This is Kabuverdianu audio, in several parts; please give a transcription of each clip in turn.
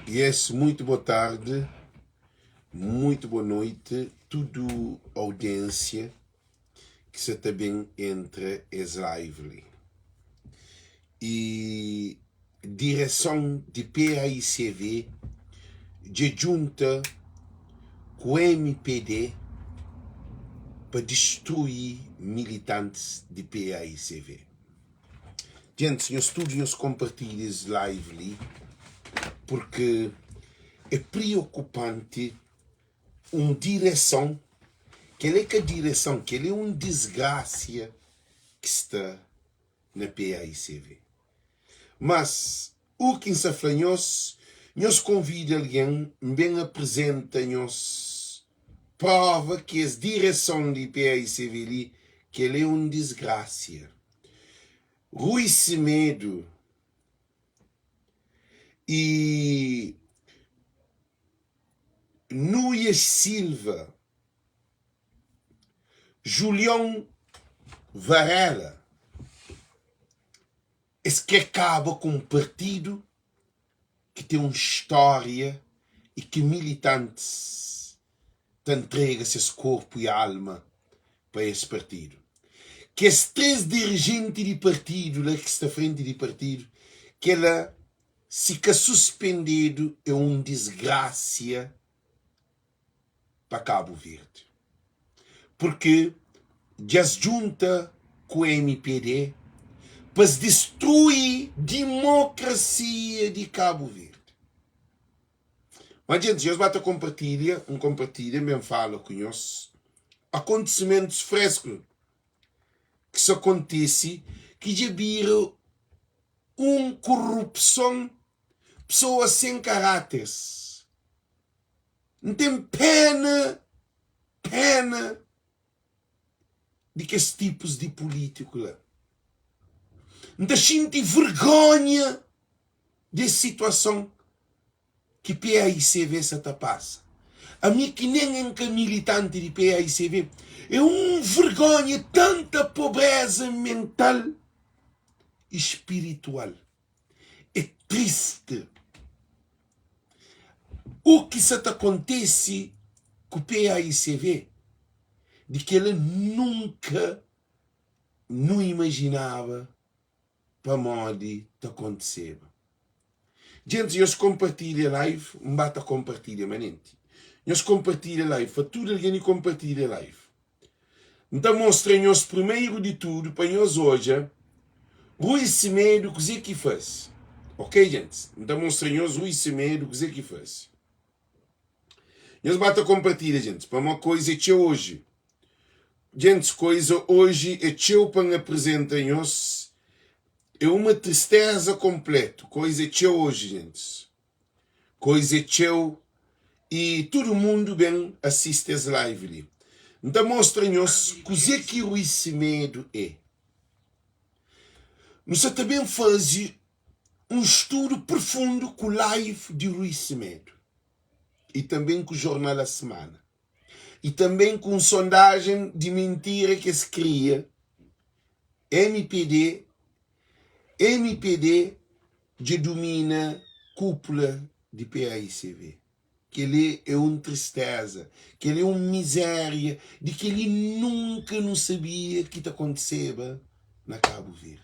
Yes, muito boa tarde, muito boa noite, tudo audiência ki sa ta ben entra es live li. E direson di PAICV dja djunta ku mpd pa distrui militantis di PAICV. Gentis, nhos tudu nhos konpartilha es live li purki é priokupanti un direson, kel é ka direson, kel é un disgrasia ki sta na PAICV. Mas, u ki N sta fla nhos, nhos konvida algen, N ben aprizenta nhos prova ki es direson di PAICV li, kel é un disgrasia. Rui Semedo i Nuias Silva, Julion Varela, es kre kaba ku un partidu ki ten un stória i ki militantis ta ntrega ses korpu i alma pa es partidu. Kes 3 dirijenti di partidu la ki sta frenti di partidu, kela si ka suspendedu é un disgrasia pa Kabu Verdi. Purki dja-s djunta ku mpd pa-s distrui dimokrasia di Kabu Verdi. Ma djentis, nhos ba ta konpartilha, N konpartilha, N ben fala ku nhos akontisimentus fresku ki sa kontisi ki dja bira un korupson, pesoas sen karáteris. N ten péna, péna di kes tipus di pulítiku la. N ta xinti vergónha di es situason ki PAICV sa ta pasa. Ami ki nen N ka militanti di PAICV, é un vergónha tanta pobréza mental i spiritual. É tristi u ki sa ta kontese ku PAICV, di kela nunka nu imajinaba pamodi ta kontiseba. Djentis, nhos konpartilha live, N ba ta konpartilha manenti. Nhos konpartilha live, pa tudu algen di konpartilha live. N ta mostra nhos primeru di tudu pa nhos odja Rui Semedo kuzê ki faze. Ok, djentis? N ta mostra nhos Rui Semedo kuzê ki faze. Nhos ba ta konpartilha, djentis, pamodi koiza é txeu oji. Djentis, koiza oji é txeu pa N aprizenta nhos. É uma tristeza konpletu. Koiza é txeu oji, djentis. Koiza é txeu i tudu mundu ben asisti es live li. N ta mostra nhos kuzê ki Rui Semedo é. Nu sa ta ben faze un studu profundu ku live di Rui Semedo i tanben ku jornal A Semana i tanben ku un sondajen di mintira ki es kria, mpd, mpd dja dumina kupula di paicv. Kel-li é un tristeza, kel-li é un mizéria di kel-li nunka nu sabia ki ta kontiseba na Kabu Verdi.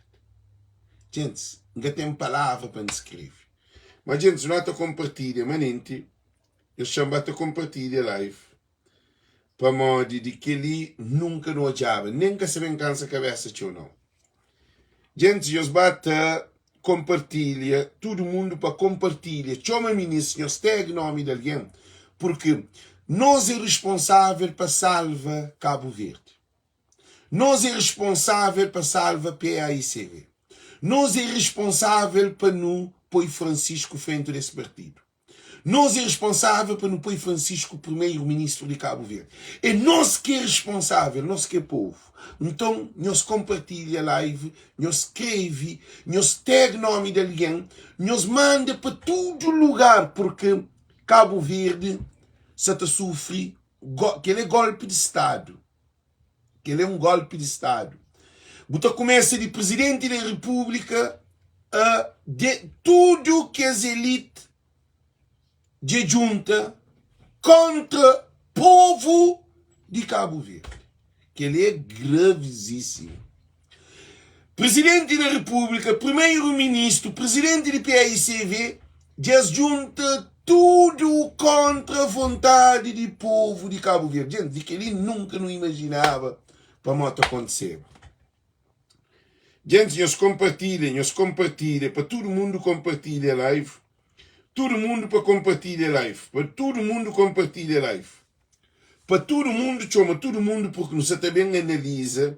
Djentis, N ka ten palavra pa N skrebe. Ma djentis, nu ata konpartilha manenti, nhos txan ba ta konpartilha live pamodi di kel-li nunka nu odjaba, nen ka sa ben kansa kabesa txeu nau. Djentis, nhos ba ta konpartilha, tudu mundu pa konpartilha, txoma minis, nhos tag nomi di algen, purki nos é responsável pa salva Kabu Verdi, nos é responsável pa salva PAICV, nos é responsável pa nu poi Francisco frenti des partidu. Nos é responsável pa nu poi Francisco primeiro ministro di Cabo Verde. É nos ki é responsável, nos ki é povo. Nton, nhos compartilha live, nhos skreve, nhos tag nome di alguém, nhos manda pa tudo lugar, porque Cabo Verde sa ta sufri, kel é golpe di stado. Kel é un golpe di stado. Bu ta kumesa di presidente da república a de tudo kes elite. dja djunta kontra povu di Kabu Verdi. Kel-li é gravizísimu. Prizidenti di Repúblika, Primeru-Ministru, Prizidenti di paicv dja es djunta tudu kontra vontadi di povu di Kabu Verdi. Djenti, di kel-li nunka nu imajinaba pamodi ta kontiseba. Djenti, nhos konpartilha, nhos konpartilha pa tudu mundu konpartilha live. Tudu mundu pa konpartilha live, pa tudu mundu konpartilha live. Pa tudu mundu txoma tudu mundu purki nu sa ta ben analiza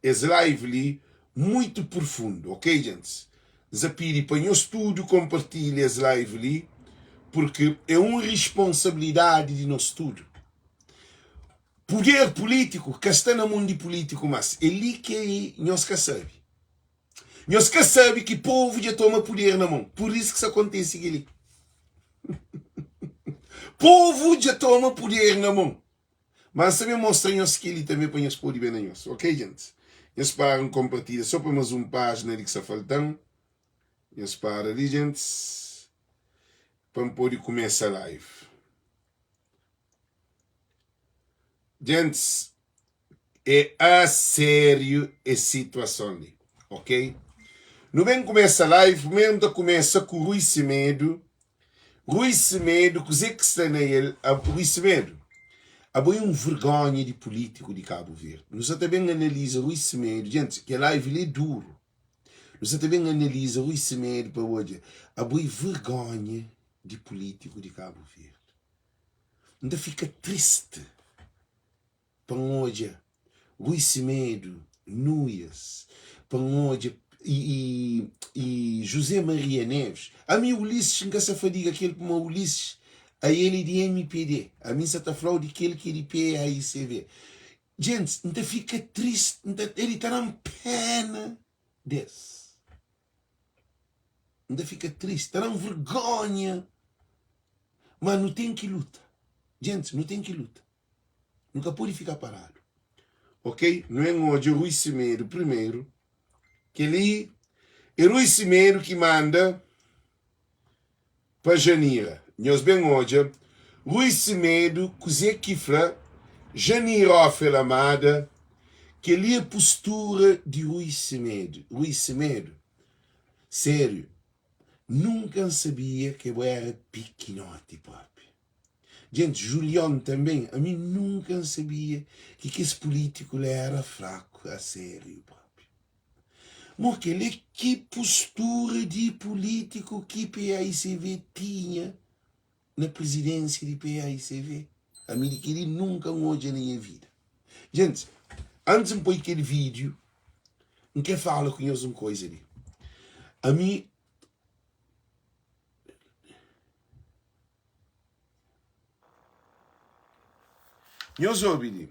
es live li muitu purfundu, ok djentis? N sa pidi pa nhos tudu konpartilha es live li purki é un risponsabilidadi di nos tudu. Puder pulítiku ka sta na mon di pulítiku mas é li ki nhos ka sabe. Nhos ka sabe ki povu dja toma puder na mon. Pur isu ki sta kontise kel-li. Povu dja toma puder na mon. Má N sta ben mostra nhos kel-li tanbê pa nhos pode ben na nhos. Ok, gentis? Nhos para N konpartilha sô pa más un pájina li ki sta falta-m. Nhos para li, gentis, pa N pode kumesa live. Gentis, É a sériu es situason li, ok? Nu ben kumesa live, primeru nu ta kumesa ku Rui Semedo. Rui Semedo, kuzê ki sta na el? Rui Semedo, abo é un vergonha di pulítiku di Kabu Verdi. Nu sa ta ben analiza Rui Semedo, djenti, kel live li é duru. Nu sa ta ben analiza Rui Semedo pa odja, abo é vergonha di pulítiku di Kabu Verdi. N ta fika tristi. Pa N odja Rui Semedo, Nuias, pa N odja i i José Maria Neves. Ami Ulisses N ka sa fadiga kel pamodi Ulisses ael é di mpd, ami N sa ta fla-u di kel ki é di paicv. Djentis, N ta fika tristi, N ta el ta da-m pena des. N ta fika tristi, ta da-m vergonha, ma nu ten ki luta. Djentis, nu ten ki luta. Nu ka pode fika paradu. Ok, nu en odja Rui Semedo primeru. Kel-li é Rui Semedo ki manda pa Janira. Nhos ben odja Rui Semedo kuzê ki fla Janira Ofel Amada. Kel-li é postura di Rui Semedo. Rui Semedo, sériu, nunka N sabia ke bo éra pikinoti propi. Djenti, Julion tanben, ami nunka N sabia ki kes pulítiku la éra fraku asériu propi. Mo kel é ki postura di pulítiku ki paicv tinha na prizidénsia di paicv? Ami di kel-li nunka N odja na nha vida. Djentis, antis N poi kel vídiu, N kre fala ku nhos un koiza li. Ami. Nhos obi li,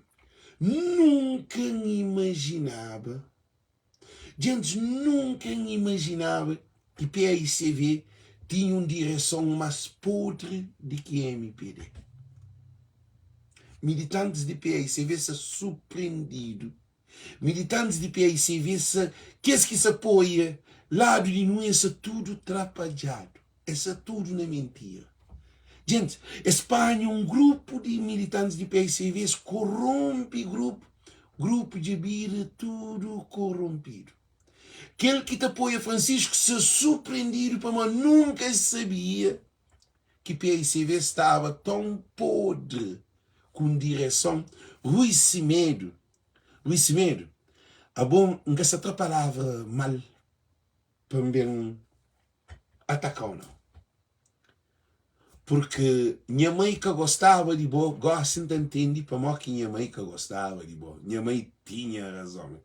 nunka N imajinaba, djentis, nunka N imajinaba ki paicv tinha un direson más podri di ki mpd. Militantis di paicv sta surprendidu Militantis di paicv sa kes ki sa apoia ladu di Nunes sa tudu trapadjadu, es sa tudu na mintira. Djentis, es panha un grupu di militantis di paicv es korompi grupu, grupu dja bira tudu korompidu. Kel ki ta apoia Francisco sa surprendidu pamodi nunka es sabia ki paicv staba ton podri ku un direson Rui Semedo Rui Semedo abo N ka sa tra palavra mal pa N ben atakau nau purki nha mai ka gostaba di bo gosi N ta ntende pamodi ki nha mai ka gostaba di bo nha mai tinha razon.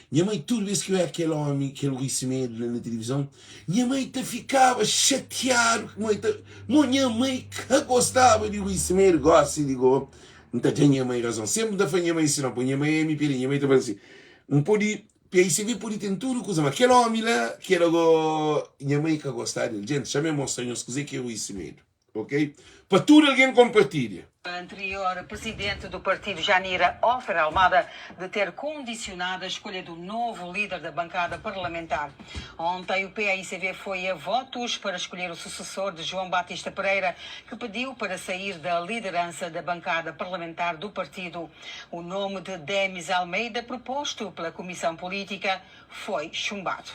Nha mai tudu bes ki oiá kel omi, kel Rui Semedo la na tilivizon, nha mai ta fikaba xatiadu ki mai ta, mo nha mai ka gostaba di Rui Semedo, gosi di go N ta da nha mai razon. Senpri N ta fla nha mai si no, po nha mai é mi pidi, nha mai ta fla si, N podi, PICV podi ten tudu kuza, ma kel omi la, kel go, nha mai ka gostaba del. Djenti, xa-m mostra nhos kuzê ki é Rui Semedo. Ok? Pa tudu algen konpartilha. Anterior presidente do partido Janira Hoffer Almada de ter condicionado a escolha do novo líder da bancada parlamentar. Ontem o PAICV foi a votos para escolher o sucessor de João Batista Pereira, que pediu para sair da liderança da bancada parlamentar do partido. O nome de Demis Almeida, proposto pela Comissão Política, foi chumbado.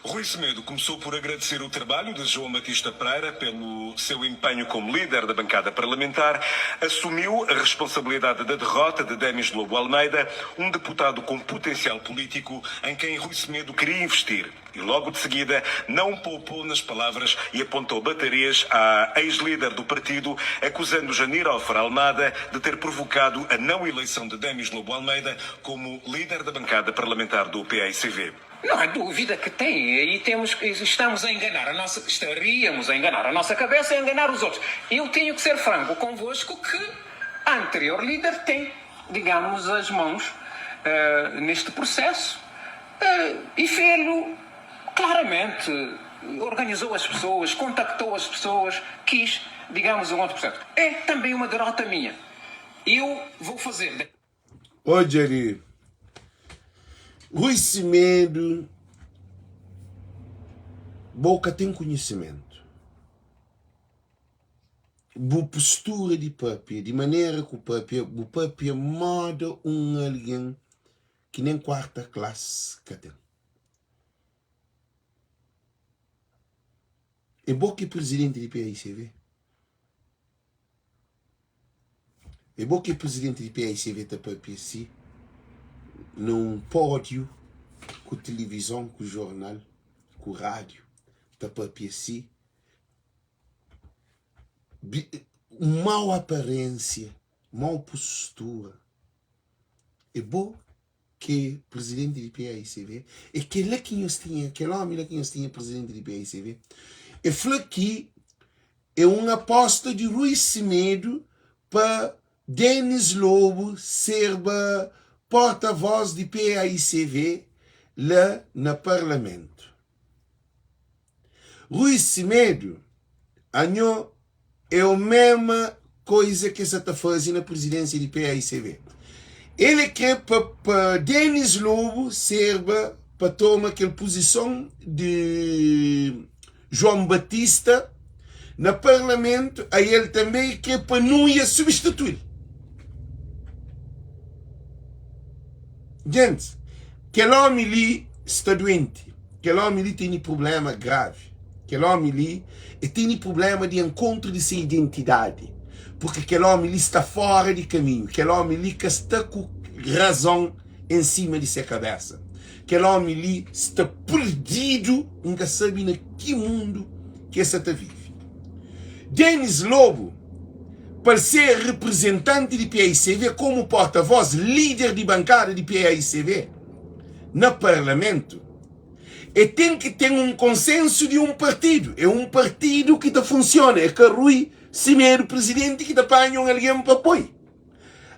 Rui Semedo começou por agradecer o trabalho de João Batista Pereira pelo seu empenho como líder da bancada parlamentar, assumiu a responsabilidade da derrota de Demis Lobo Almeida, um deputado com potencial político em quem Rui Semedo queria investir. E logo de seguida não poupou nas palavras e apontou baterias à ex-líder do partido, acusando Janir Alfer Almada de ter provocado a não eleição de Demis Lobo Almeida como líder da bancada parlamentar do PAICV. Não há dúvida que tem. Aí temos, estamos a enganar a nossa, estaríamos a enganar a nossa cabeça e a enganar os outros. Eu tenho que ser franco convosco que a anterior líder tem, digamos, as mãos neste processo e fê-lo claramente. Organizou as pessoas, contactou as pessoas, quis, digamos, um outro processo. É também uma derrota minha. Eu vou fazer. Odja li, Rui Semedo, bo ka ten konhisimentu. Bu postura di papia, di manera ku papia, bu papia moda un algen ki nen kuarta klas ka ten. É bo ki é prizidenti di PAICV? É bo ki é prizidenti di PAICV ta papia si na un pódiu ku tilivizon, ku jornal, ku rádiu ta papia si un mau aparênsia, mau postura. É bo ki é prizidenti di PAICV? É kel-la ki nhos tinha, kel ómi la ki nhos tinha prizidenti di PAICV? E fla ki é un apósta di Rui Semedo pa Denis Lobo serba porta-voz di PAICV la na Parlamentu. Rui Semedo, anho é o mema koiza ke sa ta faze na prizidênsia di paicv. El é kre pa pa Denis Lobo serba pa toma kel puzison di João Batista na parlamentu, a el tanbe é kre pa Nuia substitui-l. Gentis, kel omi li sta duenti. Kel omi li tene prubléma gravi. Kel omi li e tene prubléma di enkontru di se identidadi, purki kel omi li sta fóra di kaminhu. Kel omi li ka sta ku razon en sima di se kabésa. Kel omi li sta perdidu, N ka sabe na ki mundu ki e sa ta vive. Denis Lobo, pa el ser reprizentanti di paicv komu porta-vós, líder di bankada di paicv, na parlamentu, e ten ki ten un konsensu di un partidu. É un partidu ki ta funsiona, é ka Rui Semedo prizidenti ki ta panha un algen pa poi.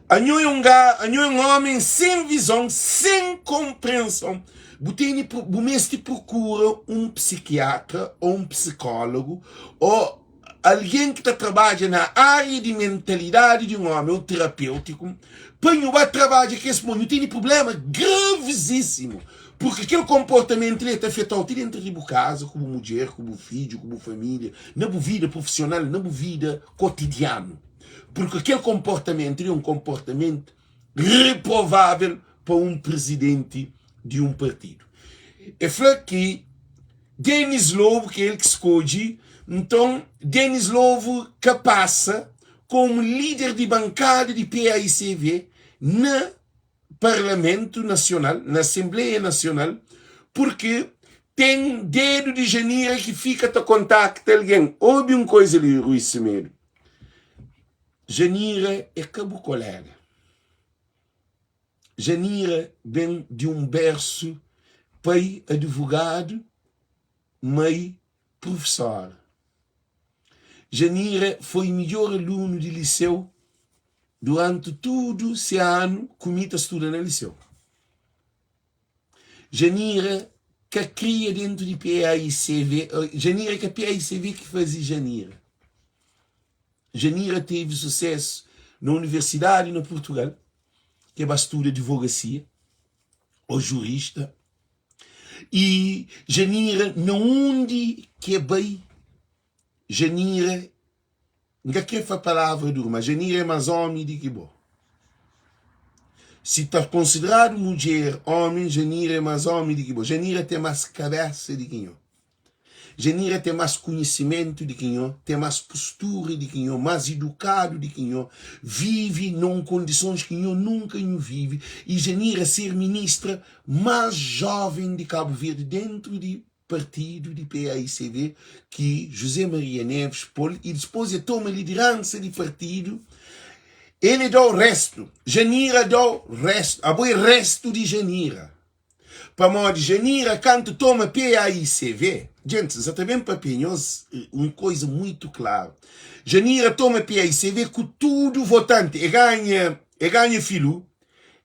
Anho é un ga, anho é un omen sen vizon, sen konprenson. Bu tene, bu meste prokura un psikiatra ô un psikólogu ô algen ki ta trabadja na ária di mentalidadi di un ómi ô terapêutiku pa nhu ba trabadja ku es pamodi nhu tene prubléma gravisísimu purki kel konportamentu li ta afeta-u ti déntu di bu kaza ku bu mudjer ku bu fidju ku bu família na bu vida prufisional na bu vida kotidianu purki kel konportamentu li é un konportamentu reprovável pa un prizidenti di un partidu. E fla ki Denis Lobo ki el ki skodji, nton Denis Lobo ka pasa komu lider di bankada di paicv na Parlamentu Nasional, na Asenbleia Nasional, purki ten dedu di Janira ki fika ta kontakta algen. Obi un koiza li Rui Semedo, Janira é ka bu kolega. Janira ben di un bersu pai advogadu, mai prufesora. Janira foi midjor alunu di liseu duranti tudu se anu ku mi ta studa na liseu. Janira. ka kria dentu di PAICV, Janira ka PAICV ki faze Janira. Janira tevi susesu na universidadi na Purtugal, ke ba studa advogasia o jurista. I Janira na undi ke bai, Janira N ka kre fla palavra duru, ma Janira é más ómi di ki bo. Si ta konsideradu mudjer ómi, Janira é más ómi di ki bo. Janira ten más kabésa di ki nho. Janira ten más konhisimentu di ki nho, ten más postura di ki nho, más idukadu di ki nho, vive na un kondisons ki nho nunka nhu vive. I Janira ser ministra más jóven di Kabu Verdi déntu di partidu di PAICV ki José Maria Neves pô-l y dipôs e toma lideransa di partidu, el e da-u réstu, Janira da-u réstu, abo é réstu di Janira. Pamodi Janira kantu toma PAICV, djentis, N sa ta ben papia nhos un koza muitu klaru, Janira toma PAICV ku tudu votanti, e ganha, e ganha Filu,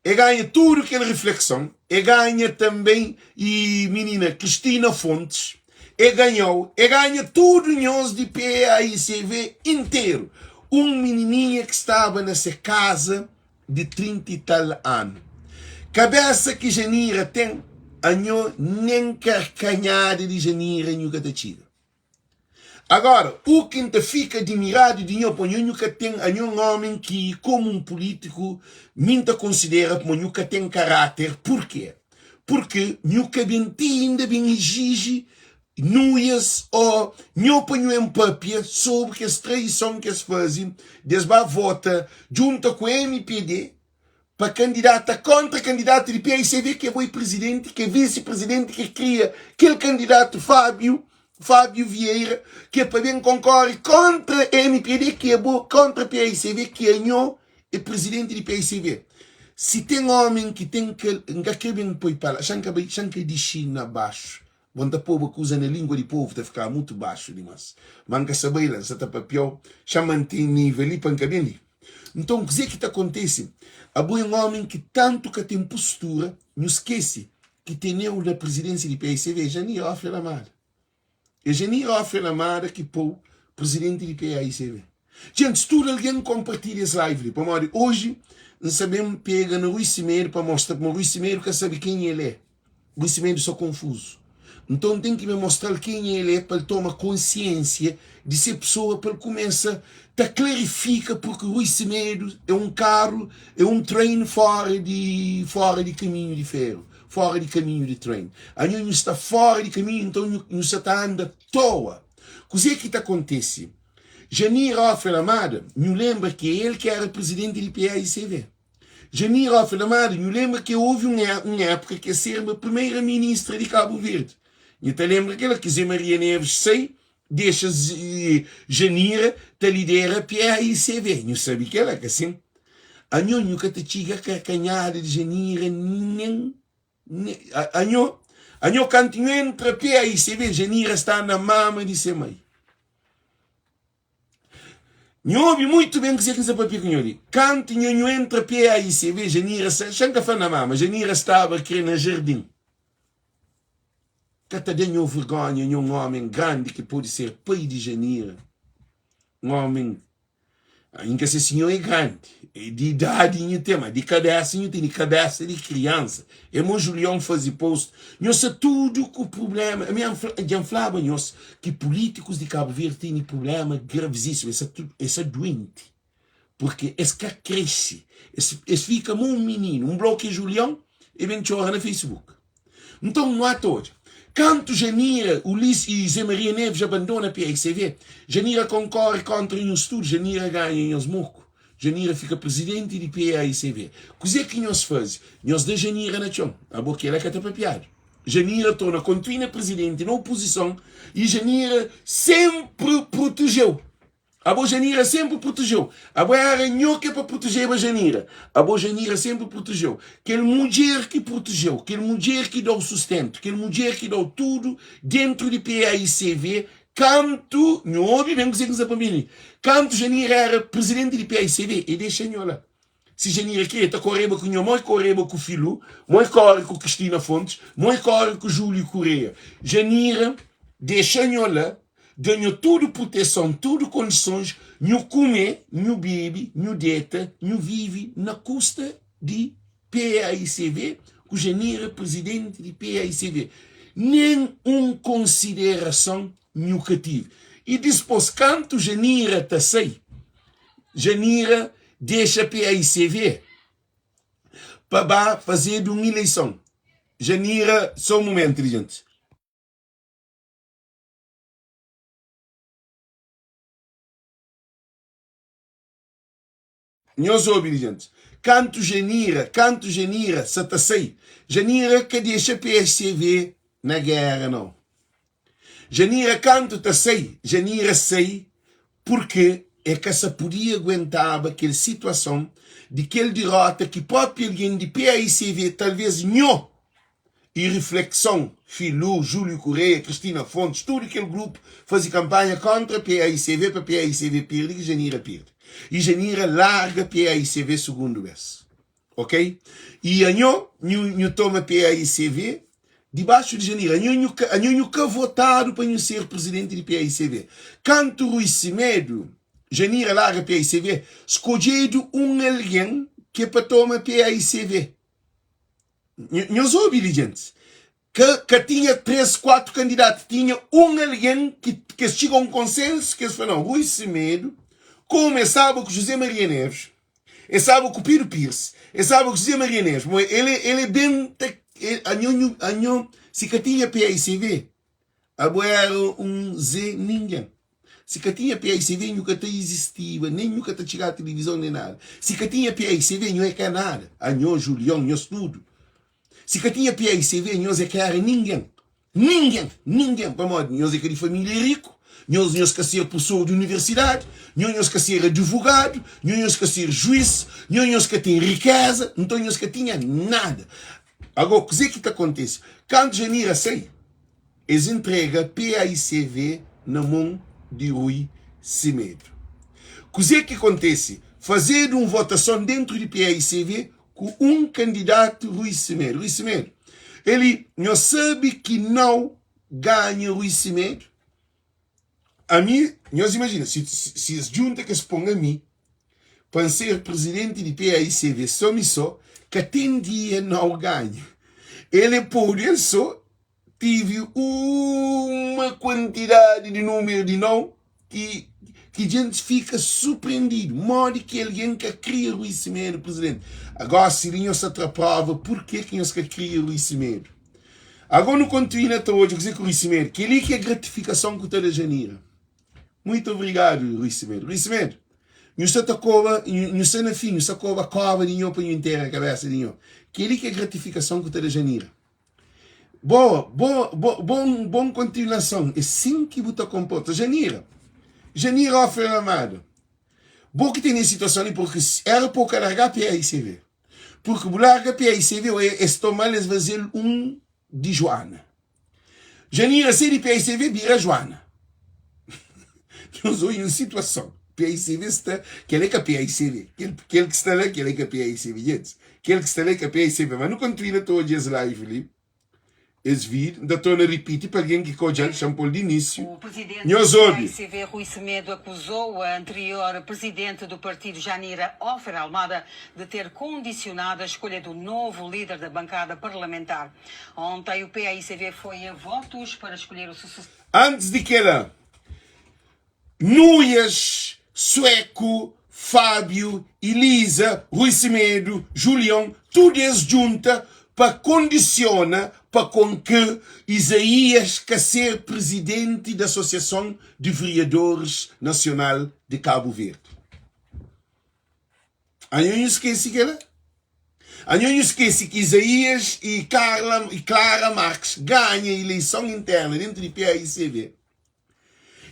E ganha tudu kel riflekson, e ganha tanben e minina Cristina Fontes, e ganhau, e ganha tudu nhos di PAICV interu. Un minininha ki staba na se kaza di 30 i tal anu. Kabesa ki Janira ten, anho nen karkanhada di Janira nhu ka ta txiga. Agora, u ki N ta fika dimiradu di nho, pa nho nhu ka ten, anho un omi ki, komu un pulitiku, mi N ta konsidera pma nhu ka ten karater. Purke? Purke nhu ka ben ti inda ben ijiji nuias o nho pa nhu en papia sobri kes traison ki es faze di es ba vota djunta ku mpd pa kandidata kontra kandidatu di PICV ki é boi prizidenti, ki é visi prizidenti ki kria kel kandidatu Fábio, Fábio Vieira, ki é pa ben konkore kontra MPD ki é bo kontra PICV ki anho é prizidenti di PICV. Si ten omi ki ten kel, N ka kre ben poi pala, xa N ka bai, xa N ka dixi na baxu, bo N ta poba kuza na lingua di povu ta fika mutu baxu dimas, ma N ka sa bai la, N sa ta papiau, xa N mante nivel li pa N ka ben li. Nton, kuzê ki ta kontise? Abo é un ómi ki tantu ka ten postura, nhu skese ki teneu na prizidénsia di PAICV é Janir Hoffer Lamada. É Janir Hoffer Lamada ki pô-u prizidenti di PAICV. Djentis, tudu algen konpartilha es live li, pamodi oji N sa ben pega na Rui Semedo pa mostra ma Rui Semedo ka sabe kenha el é. Rui Semedo sta konfuzu. Nton, N ten ki ben mostra-l kenha el é pa el toma konsiensia di se pesoa, pa el kumesa ta klarifika purki Rui Semedo é un karu, é un train fora di fora di kaminhu di feru, fora di kaminhu di train. Anho nhu sta fora di kaminhu, nton nhu nhu sa ta anda toa. Kuzê ki ta kontese? Janir Hoffer Amada, nhu lenbra ki é el ki era prizidenti di PAICV. Janir Hoffer Amada, nhu lenbra ke houve un un époka ke serba primeira ministra di Kabu Verdi. Nhu ta lenbra kela ki Zé Maria Neves sai, dexa Janira ta lidera PAICV. Nhu sabe kela, ka sin? Anho nhu ka ta txiga karkanhada di Janira nen anho anho kantu nhu entra PAICV, Janira sta na mama di se mai. Nhu obi muitu ben kuzê ki N sta papia ku nho li. Kantu nho nhu entra PAICV, Janira sta, xa N ka fla na mama, Janira staba kre na jardin. Ka ta da nho vergonha nho un omen grandi ki pode ser pai di Janira, un omen Inka se si nho é grandi, di idadi nhu ten, ma di kabesa nhu tene kabesa di kriansa. É mo Julion faze post, nho sta tudu ku prublema. Ami dja N flaba nhos ki pulitikus di Kabu Verdi tene prublema gravizisimu, es sta tudu, es sta duenti, purki es ka krese, es fika mo un mininu. Un bloke Julion e ben txora na Facebook. Nton, nu ata odja. Kantu Janira, Ulisses y Zé Maria Neves abandona PAICV, Janira konkore kontra nhos tudu, Janira ganha nhos moku. Janira fika prizidenti di PAICV. Kuzê ki nhos faze? Nhos da Janira na txon. Abo kela ka ta papiadu. Janira torna kontinua prizidenti na opozison y Janira senpri protejeu. Abo Janira senpri protejeu. Abo era nho ke pa protejeba Janira. Abo Janira senpri protejeu. Kel mudjer ki protejeu, kel mudjer ki dau sustentu, kel mudjer ki dau tudu dentru di PAICV kantu, nho obi ben kuzê ki N sta papia li, kantu Janira era prizidenti di PAICV, e dexa nho la. Si Janira kre, e ta koreba ku nho, mo e koreba ku Filu, mo e kore ku Cristina Fontes, mo e kore ku Júlio Correia. Janira dexa nho la, da nho tudu proteson, tudu kondisons, nhu kume, nhu bebe, nhu deta, nhu vive na kusta di PAICV, ku Janira prizidenti di PAICV. Nen un konsiderason nhu ka tive. I dispos, kantu Janira ta sai, Janira dexa PAICV pa ba fazedu un ileison. Janira, so un mumentu li gentis. Nhos obi li gentis. Kantu Janira, kantu Janira sa ta sai, Janira ka dexa PSCV na gera nau. Janira kantu ta sai, Janira sai purke e ka sa pudia aguentaba kel situason di kel dirota ki propi algen di PAICV, talves nho i riflekson, Filú, Júlio Correia, Cristina Fontes, tudu kel grupu faze kanpanha kontra PAICV pa PAICV pirdi ki Janira pirdi. I Janira larga PAICV sugundu bes. Ok? I anho nhu nhu toma PAICV dibaxu di Janira. Anho nhu ka anho nhu ka votadu pa nhu ser prizidenti di PAICV. Kantu Rui Semedo, Janira larga PAICV, skodjedu un algen ke pa toma PAICV. Nhos obi li gentis, ka ka tinha 3, 4 kandidatu, tinha un algen ki ki es txiga un konsensu ki es fla, nau, Rui Semedo, komu es staba ku José Maria Neves, es staba ku Pedro Pires, es staba ku José Maria Neves, mo el el é ben ta anho nhu anho si ka tinha PAICV, Abo éra un Zé Ningen. Si ka tinha PAICV nhu ka ta izistiba, nen nhu ka ta txigaba tilivizon nen nada. Si ka tinha PAICV nhu é ka nada. Anho, Julion, nhos tudu. Si ka tinha PAICV nhos é ka éra ningen. Ningen! Ningen! Pamodi nhos é ka di família riku, nhos nhos ka ser pursor di universidadi, nho nhos ka ser adivogadu, nho nhos ka ser juís, nho nhos ka ten rikéza, nton nhos ka tinha nada. Agó, kuzê ki ta kontise? Kantu Janira sai, es intrega PAICV na mon di Rui Semedo. Kuzê ki kontise? Fazedu un votason dentu di PAICV ku un kandidatu, Rui Semedo. Rui Semedo, eli, nhos sabe ki nau ganha Rui Semedo? Ami, nhos imajina, si, si es djunta ki es pon ami pa N ser prizidenti di PAICV so mi so, ka ten dia nau ganha. El e podu el so, tive uma kuantidadi di numeru di nau ki ki djentis fika surprendidu modi ki algen ka kria Rui Semedo prizidenti. Gosi li nhos ta tra prova purke ki nhos ka kria Rui Semedo. Ago nu kontinua ta odja kuzê ki Rui Semedo. Kel-li ki é gratifikason ku ta da Janira. Muitu obrigadu, Rui Semedo. Rui Semedo, nhu sta ta koba, nhu sta na fin, nhu sta koba kóba di nho pa nhu intera kabésa di nho. Kel-li ki é gratifikason ku ta da Janira. Boa, bo, bo, bon, bon kontinuason. É sin ki bu ta konporta. Janira, Janira Ofre Ramada, bo ki tene situason li, purki éra pa bu ka larga PAICV. Purki bu larga PAICV o es toma-l es faze-l un di Juana. Janira sai di PAICV bira Juana. Nhos oi un situason. PAICV sta, kel é ka PAICV. Kel, kel ki sta la, kel é ka PAICV. Gentis, kel ki sta la é ka PAICV. Mas nu kontinua ta odja es live li. Es vídeo, N ta torna ripiti pa algen ki ka odja-l, xa-m pô-l di inísiu. O presidente Nhos do obi. PAICV, Rui Semedo, acusou a anterior presidente do partido, Janira Hoffer Almada, de ter condicionado a escolha do novo líder da bancada parlamentar. Ontem, o PAICV foi a votos para escolher o sucessor. Antis di kel-la, Nuias, Sueku, Fábiu, Eliza, Rui Semedo, Julion, tudu es djunta pa kondisiona pa kon ke Izaías ka ser prizidenti di Asosiason di Veriadoris Nasional di Kabu Verdi. Anho nhu skese kela? Anho nhu skese ki Izaías i Carla i Clara Marques ganha ileison interna dentu di PAICV?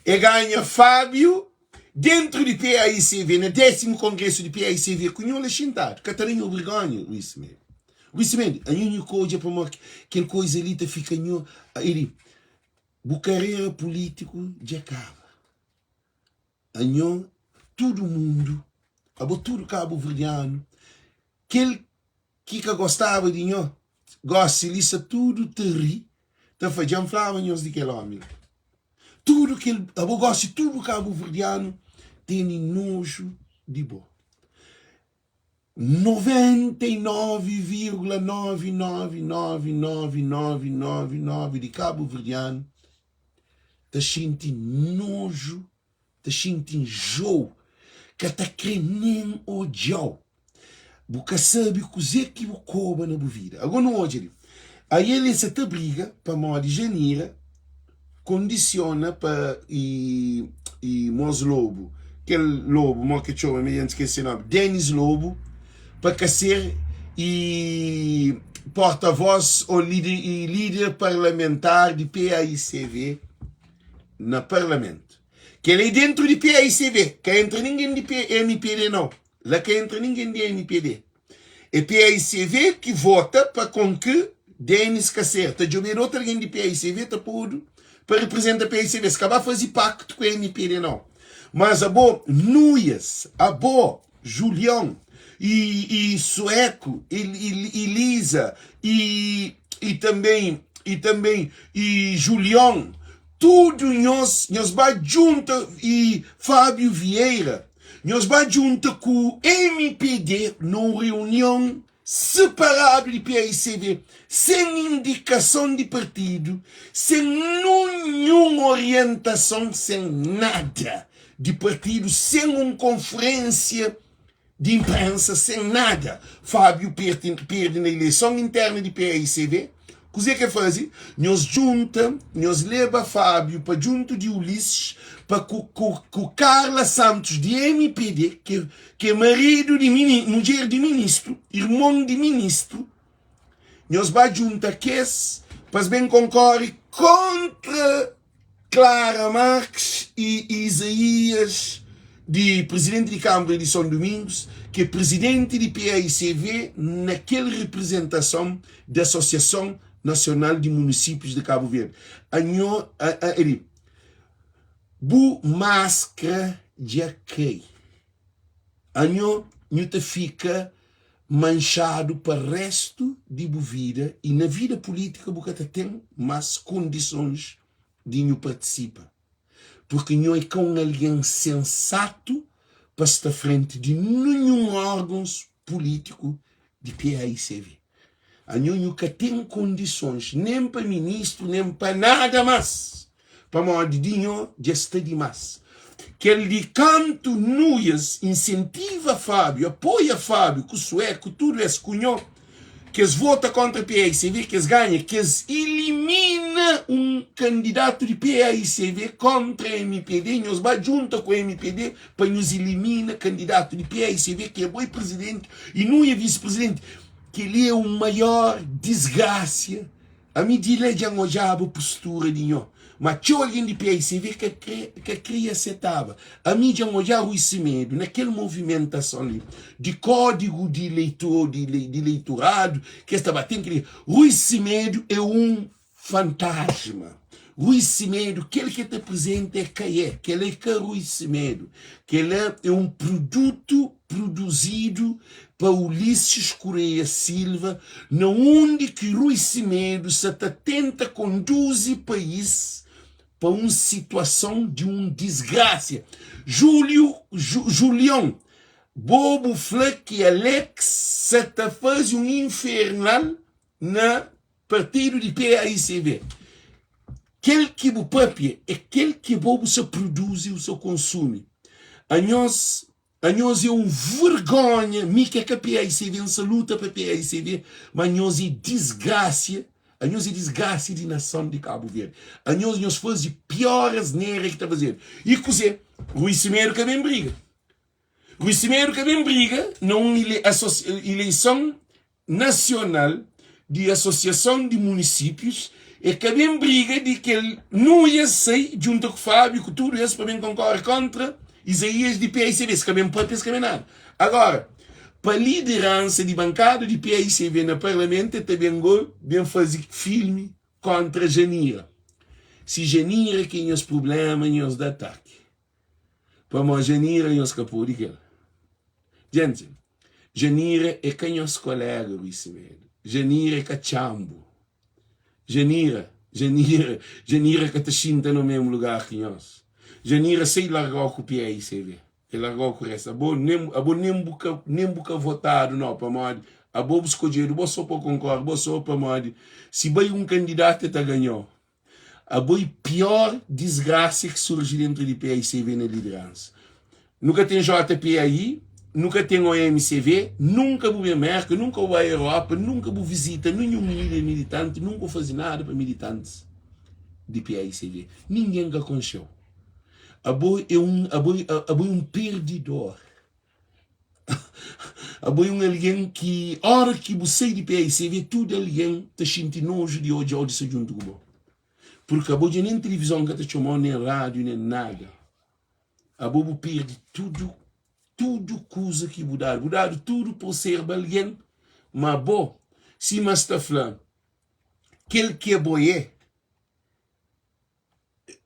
E ganha Fábio dentro di PAICV, na désimu kongrésu di PAICV, ku nho la xintadu. Ka ta da nho vergonha, Luís Semedo? Luís Semedo, anho nhu ka odja pamodi kel koiza li ta fika nho. Eli, bu karera pulítiku dja kaba. Anho, tudu mundu, abo tudu kabuverdianu. Kel ki ka gostaba di nho, gosi li sta tudu ta ri, ta fla, Dja N flaba nhos di kel ómi la. Tudu kel, abo gosi tudu kabuverdianu tene noju di bo. 99,9999999 di kabuverdianu ta xinti noju, ta xinti njou, ka ta kre nen odja-u. Bu ka sabe kuzê ki bu koba na bu vida. Agó nu odja li. Ael e sa ta briga pamodi Janira kondisiona pa i i mos Lobo, kel Lobo mo ke txoma mi dja N skese se nomi, Denis Lobo, pa ka ser i porta voz o lider i lider parlamentar di PAICV na parlamentu. Kel-li é dentru di PAICV, ka entra ningen di MPD nau. La ka entra ningen di mpd. É paicv ki vota pa kon ki Denis ka ser. Ta djobedu otu algen di paicv ta podu pa reprezenta paicv. Es ka ba fazi paktu ku mpd nau. Mas abo Nuias, abo Julion i i Sueku i i Lisa i i tanben i tanben i Julion tudu nhos nhos ba djunta i Fabio Vieira Nhos ba djunta ku mpd na un reunion separadu di paicv, sen indikason di partidu, sen nunhun orientason, sen nada di partidu, sen un konferensia di inprensa, sen nada. Fábio perde na ileison interna di paicv. Kuzê ki el faze? Nhos djunta, nhos leba Fábio pa djuntu di Ulisses, pa ku, ku, ku Carla Santos di MPD, ki, ki é maridu di mini, mudjer di ministru, irmon di ministru. Nhos ba djunta kes pa es ben konkore kontra Clara Marques e Isaías di Presidenti di Câmara di São Domingos, ki é Presidenti di PAICV na kel representason di Asosiason Nasional di Munisípius di Cabo Verde. Anho, a, a, ali, bu maskra dja kai. Anho, nhu ta fika manxadu pa restu di bu vida y na vida pulítika bu ka ta ten más kondisons di nhu partisipa, purki nhu é ka un algen sensatu pa sta frenti di ninhun órgons pulítiku di PAICV. Anho nhu ka ten kondisons nen pa ministru nen pa nada más, pamodi di nho dja sta dimás. Kel di kantu Nuias insentiva Fábio, apoia Fábio ku Sué, ku tudu es, ku nho, kes vota kontra PAICV, kes ganha, kes ilimina un kandidatu di PAICV kontra mpd, nhos ba djunta ku mpd pa nhos ilimina kandidatu di PAICV ki é boi prizidenti i Nuia visi-prizidenti. Kel-li é un maior disgrasia. Ami di la dja N odjaba postura di nho, ma txeu algen di PAICV ka kre, ka kria asetaba. Ami dja N odja Rui Semedo na kel movimentason li di kódigu di leitor, di, di leitoradu ki es ta ba ten ki li. Rui Semedo é un fantasma. Rui Semedo, kel ki el ta prizenta é ka é. Kel-la é ka Rui Semedo. Kel-la é un produtu produzidu pa Ulisses Correia Silva na undi ki Rui Semedo sa ta tenta konduzi país pa un situason di un disgrasia. Julio, Ju, Julion, bo bu fla ki Alex sa ta fazi un infernal na partidu di PAICV. Kel ki bu papia é kel ki bo bu sa produzi, bu sa konsumi. Anhos Anhos é un vergonha, mi ki é ka PAICV, N sa luta pa PAICV, ma anhos é disgrasia, anhos é disgrasia di nason di Kabu Verdi. Anhos, nhos faze pior asnera ki ta fazedu. I kuzê? Rui Semedo ka ben briga. Rui Semedo ka ben briga na un ileison Nasional di Asosiason di Munisípius e ka ben briga di kel Nuias sai djunta ku Fábiu ku tudu es pa ben konkore kontra Izaías di PAICV. Es ka ben papia, es ka ben nada. Agora, pa lideransa di bankada di PAICV na Parlamentu e ta ben go ben faze filmi kontra Janira. Si Janira ki é nhos prublema, nhos da ataki. Pamodi Janira nhos ka pode kel. Djenti. Janira é ka nhos koléga Rui Semedo. Janira é ka txanbu. Janira, Janira, Janira ka ta xinta na mesmu lugar ki nhos. Janira sai largau ku PAICV. E largau ku resta. Abo nem, abo nem bu ka, nem bu ka votadu nau, pamodi abo bu skodjedu bo so pa konkore, bo so pamodi si bai un kandidatu e ta ganhau. Abo e pior disgrasia ki surji dentru di PAICV na lideransa. Nu ka ten JPAI, nu ka ten OMCV, nunka bu ben Merka, nunka bu bai Europa, nunka bu vizita ninhun lider militanti, nunka bu faze nada pa militantis di PAICV. Ningen ka konxeu. Abo e un, abo, abo e un perdidor. Abo é un algen ki óra ki bu sai di PAICV tudu algen ta xinti noju di odja-u di sta djuntu ku bo. Purki abo dja nen tilivizon ka ta txoma-u, nen rádiu, nen nada. Abo bu perde tudu, tudu kuza ki bu dadu. Bu dadu tudu pa bu serba algen, ma abo, sima es ta fla, kel ki abo é,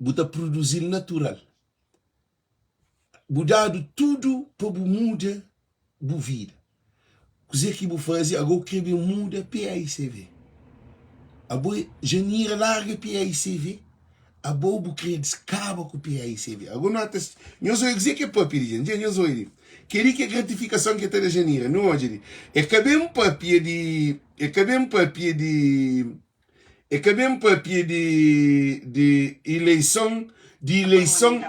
bu ta produzi-l natural. Bu dadu tudu pa bu muda bu vida. Kuzê ki bu faze ago bu krê ben muda PAICV. Abo Janira larga PAICV abo bu krê kaba ku PAICV. Ago nota nhos odja kuzê ki é papia di dja dja nhos odja li. Kel-li ki é gratifikason ki el ta da Janira. Nu odja li. É ka ben papia di é ka ben papia di É ka ben papia di di ileison di ileison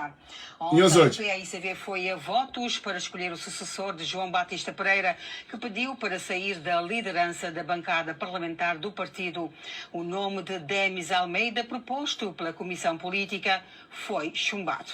Nhos Ontem, o odja. PAICV foi a votos para escolher o sucessor de João Batista Pereira, que pediu para sair da liderança da bancada parlamentar do partido. O nome de Demis Almeida, proposto pela Comissão Política, foi chumbado.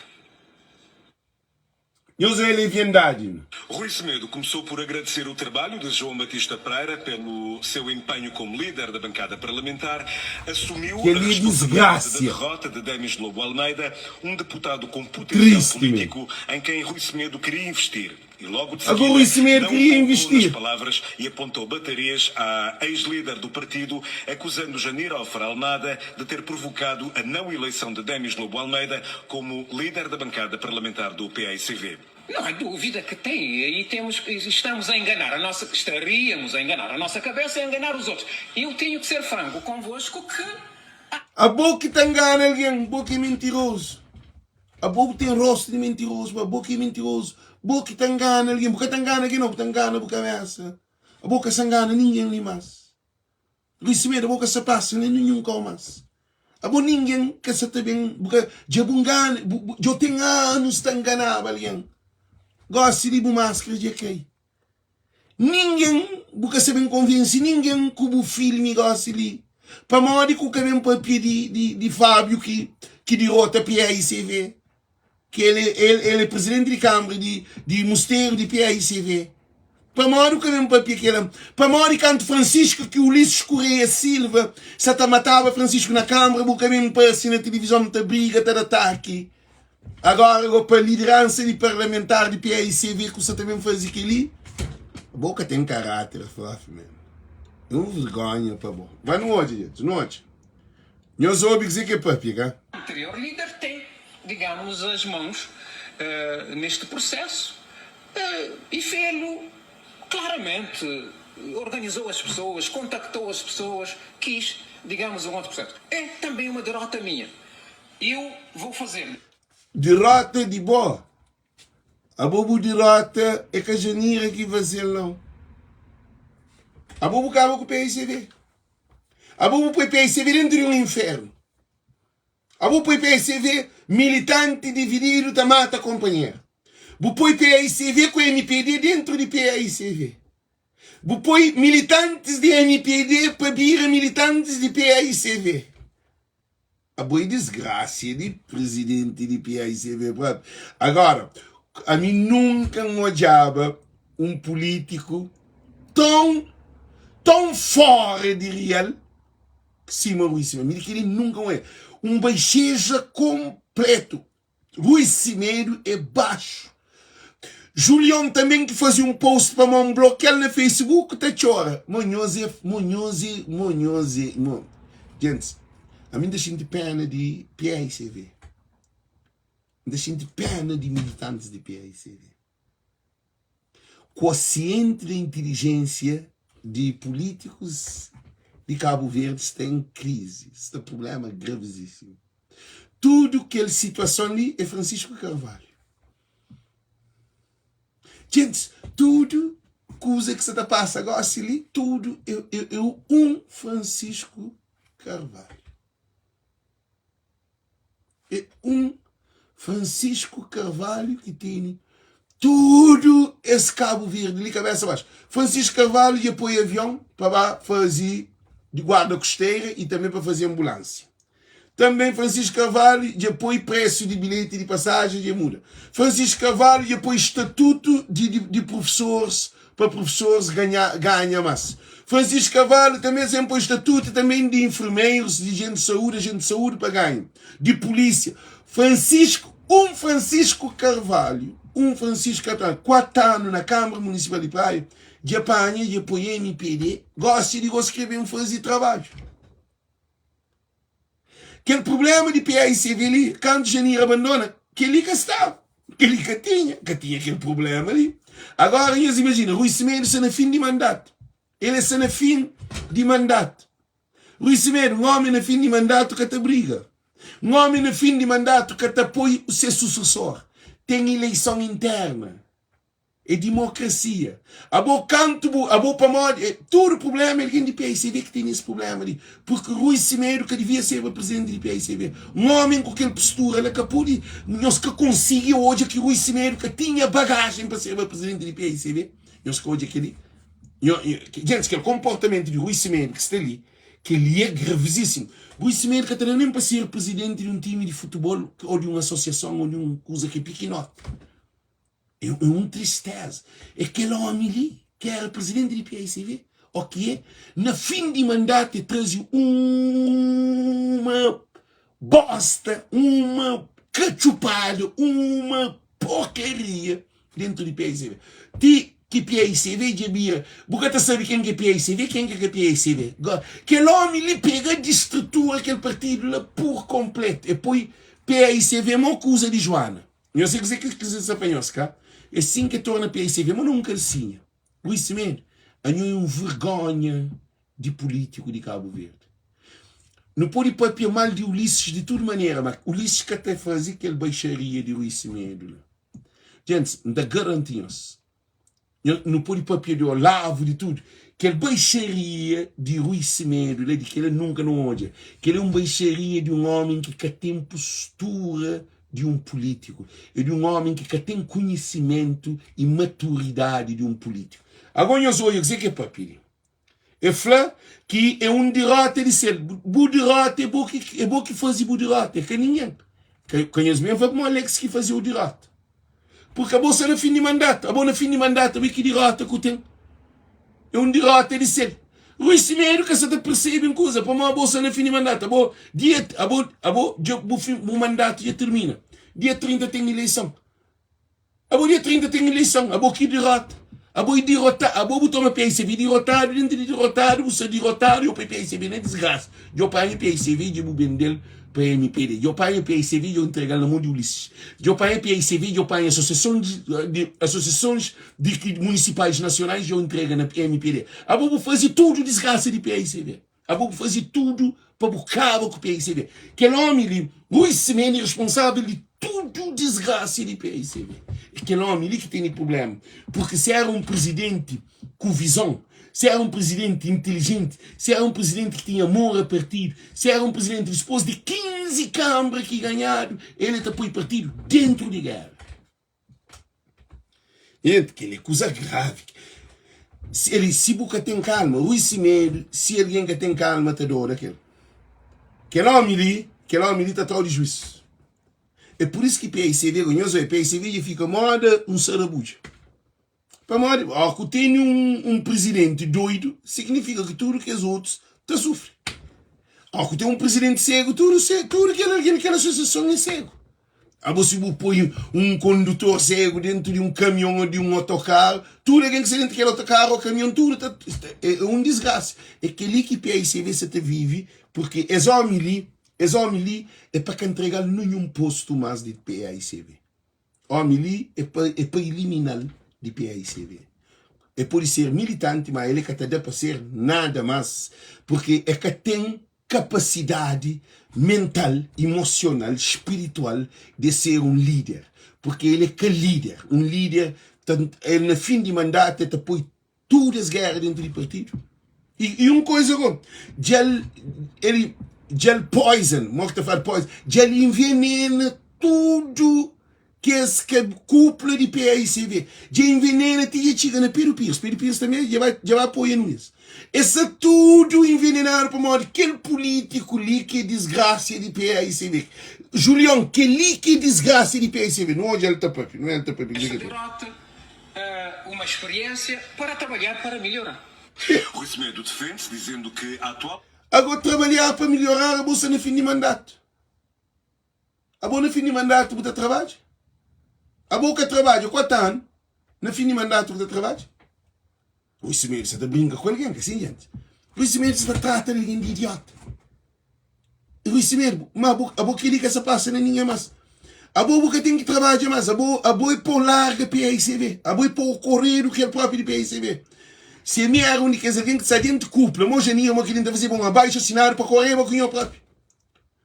Nhos é leviandadi. Rui Semedo começou por agradecer o trabalho de João Batista Pereira pelo seu empenho como líder da bancada parlamentar, assumiu a Kel-li é responsabilidade da disgrasia. derrota de Demis Lobo Almeida, um deputado com potencial Tristi mesmo. político em quem Rui Semedo queria investir. E logo de Agora seguida Rui Semedo não queria poupou nas investir. palavras e apontou baterias à ex-líder do partido, acusando Janir Alfer Almada de ter provocado a não eleição de Demis Lobo Almeida como líder da bancada parlamentar do PAICV. Não há dúvida que tem, e aí temos, estamos a enganar a nossa, estaríamos a enganar a nossa cabeça e a enganar os outros. Eu tenho que ser franco convosco que Abo ki ta ngana algen, bo ki é mintirozu. Abo bu ten rostu di mintirozu, ma bo ki é mintirozu. Bo ki ta ngana algen, bu ka ta ngana algen, no, bu ta ngana bu kabesa. Abo ka sa ngana ningen li mas. Rui Semedo, abo ka sa pasa na ninhun kau mas. Abo ningen ka sa ta ben, bu ka, dja bu ngana, bu, bu, dja bu ten anus ta nganaba algen. Gosi li bu maskra dja kai. Ningen, bu ka sa ben konvense ningen ku bu filmi gosi li. Pamodi ku ka ben papia di, di, di Fábio ki, ki dirota PAICV? Ki el, el, el é presidenti di Kâmara di, di Musteru di PAICV. Pamodi ku ka ben papia kela? Pamodi kantu Francisco ki Ulisses Correia Silva sa ta mataba Francisco na Kâmara, bu ka ben parse na tilivizon ta briga, ta da ataki? Agora go pa lideransa di parlamentar di PAICV ku sa ta ben faze keli? Bo ka ten karáter Fluffy man. É un vergonha pa bo. Vai nu odja djentis, nu odja. Nhos obi kuzê ki é papia, ka? Anterior líder tem, digamos, as mãos neste processo e fê-lo claramente, organizou as pessoas, contactou as pessoas, quis, digamos, um outro processo. É também uma derrota minha. Eu vou fazer. Derrota di bo? Abo bu derrota é ka Janira ki fazel não. Abo bu kaba ku PICV. Abo bu poi PICV dentro di un inferno. Abo poi PICV militante dividido ta mata companheiro. Bu poi PICV ku MPD dentro di PICV. Bu poi militantes di MPD pa bira militantes di PICV. Abo é disgrasia di presidenti di PAICV propi. Agora, ami nunka N odjaba un pulitiku ton ton fora di real sima Rui Semedo. Mi di keli nunka N odja. Un baixeza konpletu. Rui Semedo é baxu. Julion também ki faze un post pa mon blokial na Facebook ta txora. Mo nhos é, mo nhos é, mo nhos é, mo. Gentis, ami N ta xinti pena di PAICV. N ta xinti pena di militantis di PAICV. Kuosienti da intilijénsia di pulítikus di Kabu Verdi sta en krizi, sta prubléma gravizísimu. Tudu kel situason li é Francisco Carvalho. Gentis, tudu kuza ki sta ta pasa gósi li, tudu é, é, é un Francisco Carvalho. É un Francisco Carvalho ki tene tudu es Kabu Verdi li kabesa baxu. Francisco Carvalho dja poi avion pa ba faze di guarda kosteira i tanbe pa faze anbulansia. Tanbe Francisco Carvalho dja poi presu di bilheti di pasajen dja muda. Francisco Carvalho dja poi statutu di di di profesoris pa profesoris ganha ganha mas. Francisco Carvalho tanbe sen poi statutu tanbe di enfermerus, di jenti di saúdi, ajenti di saúdi pa ganha, di pulisia. Francisco, un Francisco Carvalho, un Francisco Carvalho, 4 anu na Câmara Municipal di Praia, dja panha, dja poi MPD, gosi di gosi kre ben fazi trabadju. Kel prubléma di PAICV li, kantu Janir abandona, kel-li ka staba, kel-li ka tinha, ka tinha kel prubléma li. Agora nhos imajina, Rui Semedo sta na fin di mandatu, el sta na fin di mandatu. Rui Semedo, un ómi na fin di mandatu ka ta briga, un ómi na fin di mandatu ka ta poi se susesor. Ten ileison interna. É dimokrasia. Abo kantu bu abo pamodi é tudu prublema é algen di paicv ki tene es prublema li purki Rui Semedo ka divia serba prizidenti di paicv. Un omen ku kel postura la ka podi nhos ka konsigi odja ki Rui Semedo ka tinha bagajen pa serba prizidenti di paicv. Nhos ka odja keli? Nho gentis kel konportamentu di Rui Semedo ki sta li keli é gravizisimu. Rui Semedo ka ta da nen pa ser prizidenti di un timi di futebol o di un asosiason o di un kuza ki é pikinoti. É un tristeza. É kel omi li ki era presidenti di PICV, o ki é, na fin di mandatu e traze uma bosta, uma katxupada, uma porkaria dentu di PICV. Ti ki PICV dja bira, bu ka ta sabe ken ki é PICV, ken ki ka PICV. Kel omi li pega distrutura kel partidu la pur konpletu. E poi PICV mo kuza di Juana. Nhos é kuzê ki kuzê sa pa nhos ka é sin ke torna PICV ma não um calcinha Rui Semedo anho é um vergonha di político di Cabo Verde nu pode papia mal di Ulisses di tudo maneira ma Ulisses ka ta faze kel baixaria di Rui Semedo la Gents nta garanti nhos Nu pode papia di Olavo, di tudu. Kel baixaria di Rui Semedo la, di kela nunka nu odja. Kel é un baixaria di un omi ki ka ten postura di un pulítiku. É di un omi ki ka ten konhisimentu i maturidadi di un pulítiku. Ago nhos odja kuzê ki el papia li. El fla ki é un dirota di sel. Bu dirota é bo ki, é bo ki faze bu dirota, é ka ningen. Ka nhos ben fla pamodi Alex ki faze-u dirota. Purki abo sta na fin di mandatu, abo na fin di mandatu, abo ki dirota ku ten. É un dirota di sel. Rui Semedo ka sa ta persebe un kuza, pamodi abo sta na fin di mandatu, abo dia, abo, abo dja bu fin, bu mandatu dja termina. Dia 30 ten ileison. Abo dia 30 ten ileison, abo ki dirota. Abo i dirota, abo bu toma PICV dirotadu, dentru di dirotadu bu sta dirotadu, yo poi PICV na disgrasa. Djo panha PICV dja bu bendel pa MPD. Djo panha PICV djo entregal na mon di Ulisses. Djo panha PICV djo panha asosiason di asosiasons di ki munisipais nasionais djo entrega na MPD. Abo bu fazi tudu disgrasa di PICV. Abo bu fazi tudu pa bu kaba ku PICV. Kel omi li, Rui Simene, responsavel di tudu disgrasa di PICV. É kel omi li ki tene prublema. Purki si era un prizidenti ku vizon, si era un prizidenti intilijenti, si era un prizidenti ki tinha amor a partidu, si era un prizidenti dispos di 15 kanbra ki ganhadu, el ta poi partidu dentru di gera. Gente, kel-li é kuza gravi. Si el, si bu ka ten kalma, Rui Semedo, si algen ka ten kalma ta dora kel. Kel omi li, kel omi li ta trau di juiz. É pur isu ki PICV, nhos obi, PICV dja fika moda un sarabudja. Pamodi, ó ku tene un, un prizidenti doidu, signifika ki tudu kes otus ta sufri. Ó ku ten un prizidenti segu, tudu, tudu kel algen di kel asosiason é segu. Abo si bu poi un kondutor segu dentu di un kamion o di un otokaru, tudu algen ki sta dentu di kel otokaru o kamion, tudu ta, é un disgrasa. É kel-li ki PICV sa ta vive, purki es omi li, es omi li é pa ka ntrega-l ninhun postu más di PAICV. Omi li é pa é pa ilimina-l di PAICV. E pode ser militanti, ma el e ka ta da pa ser nada mas, purke e ka ten kapasidadi mental, emosional, spiritual de ser un lider, purke el e ka lider. Un lider ta, el na fin di mandatu e ta poi tudu es gera dentu di partidu. I, i un koiza go, dja-l, el, dja-l poison, mo ki ta fladu poison, dja-l envenena tudu kes ka kupla di PAICV, dja envenena ti dja txiga na Pedro Pires, Pedro Pires tanbe dja bai, dja bai apoia Nunes. Es sta tudu envenenadu pamodi kel pulitiku li ki é disgrasia di PAICV. Julion, kel-li ki é disgrasia di PAICV. Nu odja el ta papia, nu el ta papia, Esta derrota uma experiência para trabalhar para melhorar. Rui Semedo defende-se dizendo que a atual. Ago trabalhar pa melhorar abo sta na fim di mandato. Abo na fim di mandato bu ta trabadja? Abo ka trabadja 4 ano na fim di mandato bu ta trabadja? Rui Semedo sa ta brinka ku algen ka sin gente. Rui Semedo sa ta trata algen di idiota. Rui Semedo, ma abo, abo keli ka sa pasa na ningen mas. Abo bu ka ten ki trabadja mas. Abo, abo é po larga PAICV. Abo é po koredu kel propi di PAICV. Si ami era un di kes algen ki sta dentu kupla, mo Janira, mo kel-li, N ta fazeba un abaixu asinadu pa koreba ku nho propi.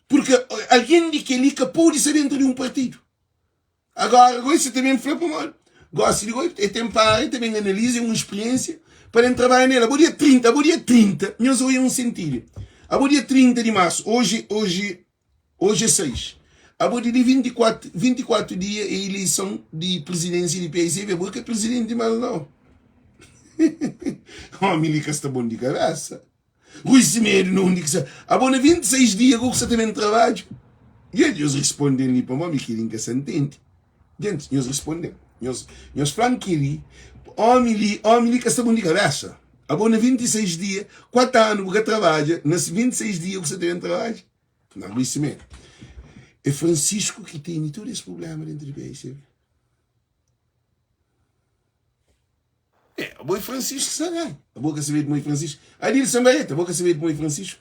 Purke algen di kel-li ka pode sta dentu di un partidu. Agora goi si ta ben fla pamodi gosi di goi e ten para e ta ben analiza e un spiriensia pa den trabadja nel. Abo dia 30, abo dia 30, nhos oia un sentidu. Abo dia 30 di marsu, oji, oji, oji é 6. Abo di li 24, 24 dia é ileison di prizidensia di PICB. Abo ka prizidenti mas nau. Omi li ka sta bon di kabesa. Rui Semedo na undi ki sta. Abo na 26 dia go ku sa ta ben trabadju? Dja nhos risponden li pamodi mi keli nka sa ntende. Djenti nhos risponden. Nhos nhos flan keli omi li omi li ka sta bon di kabesa. Abo na 26 dia, 4 anu bu ka trabadja, na 26 dia ku sa ta ben trabadja? Na Rui Semedo. É Francisco ki tene tudu es problema dentru di PSB. É, abo é Francisco Sagai. Abo ka sabe de moi Francisco. Adilson Barreto, abo ka sabe de moi Francisco.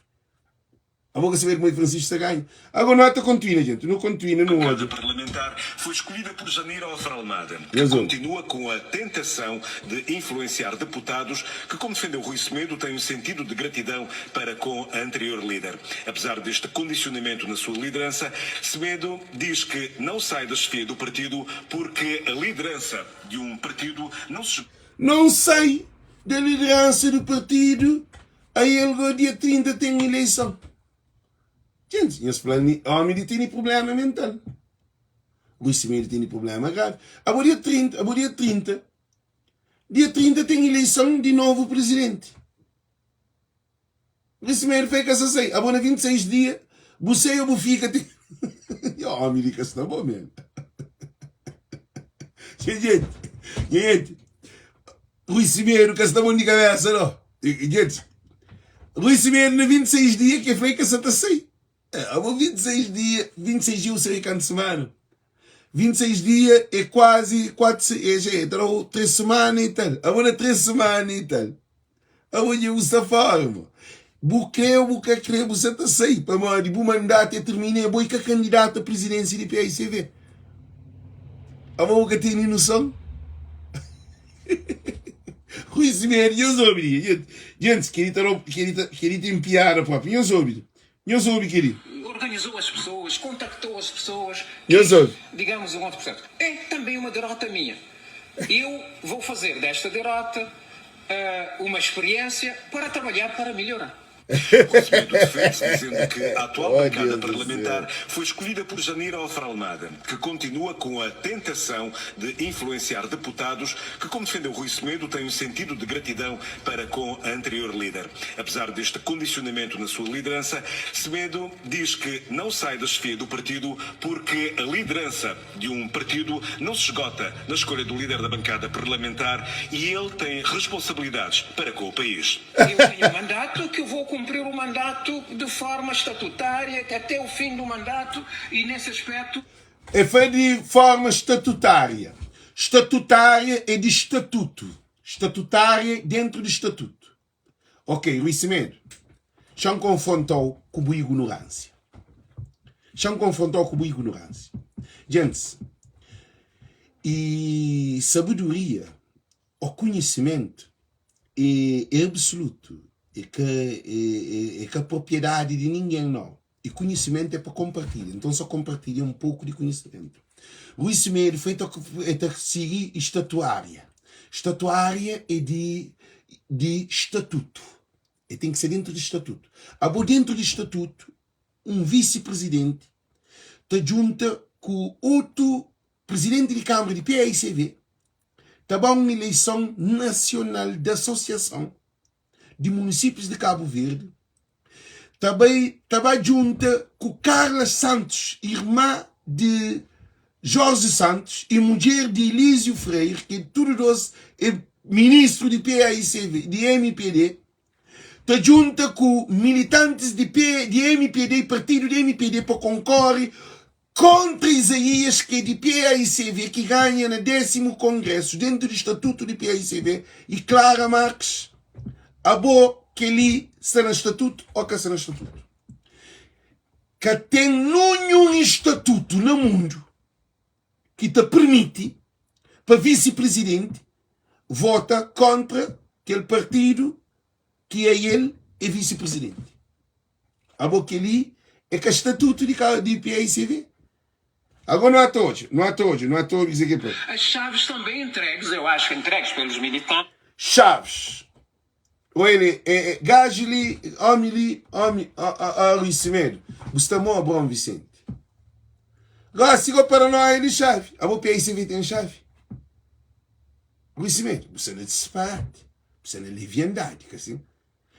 Abo ka sabe de moi Francisco Sagai. Agora não ta continua, gente. Não continua, não Bancada olha. parlamentar foi escolhida por Janira Alvar Almada, que Nhas ouve. continua com a tentação de influenciar deputados que, como defendeu Rui Semedo, têm um sentido de gratidão para com a anterior líder. Apesar deste condicionamento na sua liderança, Semedo diz que não sai da chefia do partido porque a liderança de um partido não se. Não sai da liderança do partido, aí ele go dia 30 tem eleição. Gente, nhos fla homem de tem problema mental. Rui Semedo tem problema grave. Abo dia 30, abo dia 30, dia 30 tem eleição de novo presidente. Rui Semedo foi ka sa sai. Abo na 26 dia, bu sai ou bu fika te... Homem de ka sta bom mesmo. Gente, gente, Rui Semedo ka sta bom de cabeça não. Gente, Rui Semedo na 26 dia que foi ka sa ta sai. Abo 26 dia, 26 dia seria canto semana? 26 dia é quase 4, é, já é, 3 semanas e tal. Abo na 3 semanas e tal. Abo dja bu sta fora mo. Bu kre ou bu ka kre bu sa ta sai pamodi bu mandatu é termina e abo é ka kandidatu a prizidensia di paicv. Abo bu ka tene noson? Rui Semedo, nhos obi li. Djenti, djentis, keli ta keli ta keli ten piada propi. Nhos obi li. Nhos obi keli. Organizou as pessoas, contactou as pessoas, Nhos que, obi. digamos, um outro processo. É também uma derrota minha. Eu vou fazer desta derrota uma experiência para trabalhar para melhorar. Rui Semedo defende-se dizendo que a atual Oh, bancada Deus do céu. parlamentar foi escolhida por Janira Alvar Almada, que continua com a tentação de influenciar deputados que, como defendeu Rui Semedo, têm um sentido de gratidão para com a anterior líder. Apesar deste condicionamento na sua liderança, Semedo diz que não sai da chefia do partido porque a liderança de um partido não se esgota na escolha do líder da bancada parlamentar e ele tem responsabilidades para com o país. Eu tenho um mandato que eu vou cumprir o mandato de forma estatutária até o fim do mandato e nesse aspecto. É foi de forma estatutária. Estatutária é de estatuto. Estatutária dentro do estatuto. Ok, Rui Semedo, xa-m konfronta-u ku bu ignorânsia. Xa-m konfronta-u ku bu ignorânsia. Djentis, e sabedoria. O konhisimentu é é absolutu, é ka é é ka propriedadi di ningen nau. I konhisimentu é pa konpartilha, nton so konpartilha un poku di konhisimentu. Rui Semedo foi ta é ta sigi statuária. Statuária é di di statutu, é ten ki ser dentu di statutu. Abo dentu di statutu un visi-prizidenti ta djunta ku otu prizidenti di kanbra di PAICV ta ba un ileison nasional di asosiason di munisípius di Kabu Verdi ta bai ta ba djunta ku Carla Santos, irmã di Jorge Santos i mudjer di Elísio Freire, ki tudu dos é ministru di PAICV, di MPD, ta djunta ku militantis di P, di MPD i partidu di MPD pa konkore kontra Isaías ki é di PAICV ki ganha na désimu kongrésu dentu di statutu di PAICV i Clara Marques abo keli sta na statutu o ka sta na statutu? Ka ten nunhun statutu na mundu ki ta permiti pa visi prizidenti vota kontra kel partidu ki ael é visi prizidenti. Abo keli é ka statutu di di PAICV? Ago nu ata odja, nu ata odja, nu ata obi kuzê ki é pa. As chaves são bem entregues, eu acho, entregues pelos militantes. Chaves. Oele, é, é, gajo li, homi li, homi, ó, ó, ó, Rui Semedo, bu sta mo Abraão Vicente. Gosi go paranoia di chave. Abo PAICV tem chave? Rui Semedo, bu sta na disparate, bu sta na leviandade, ka sin?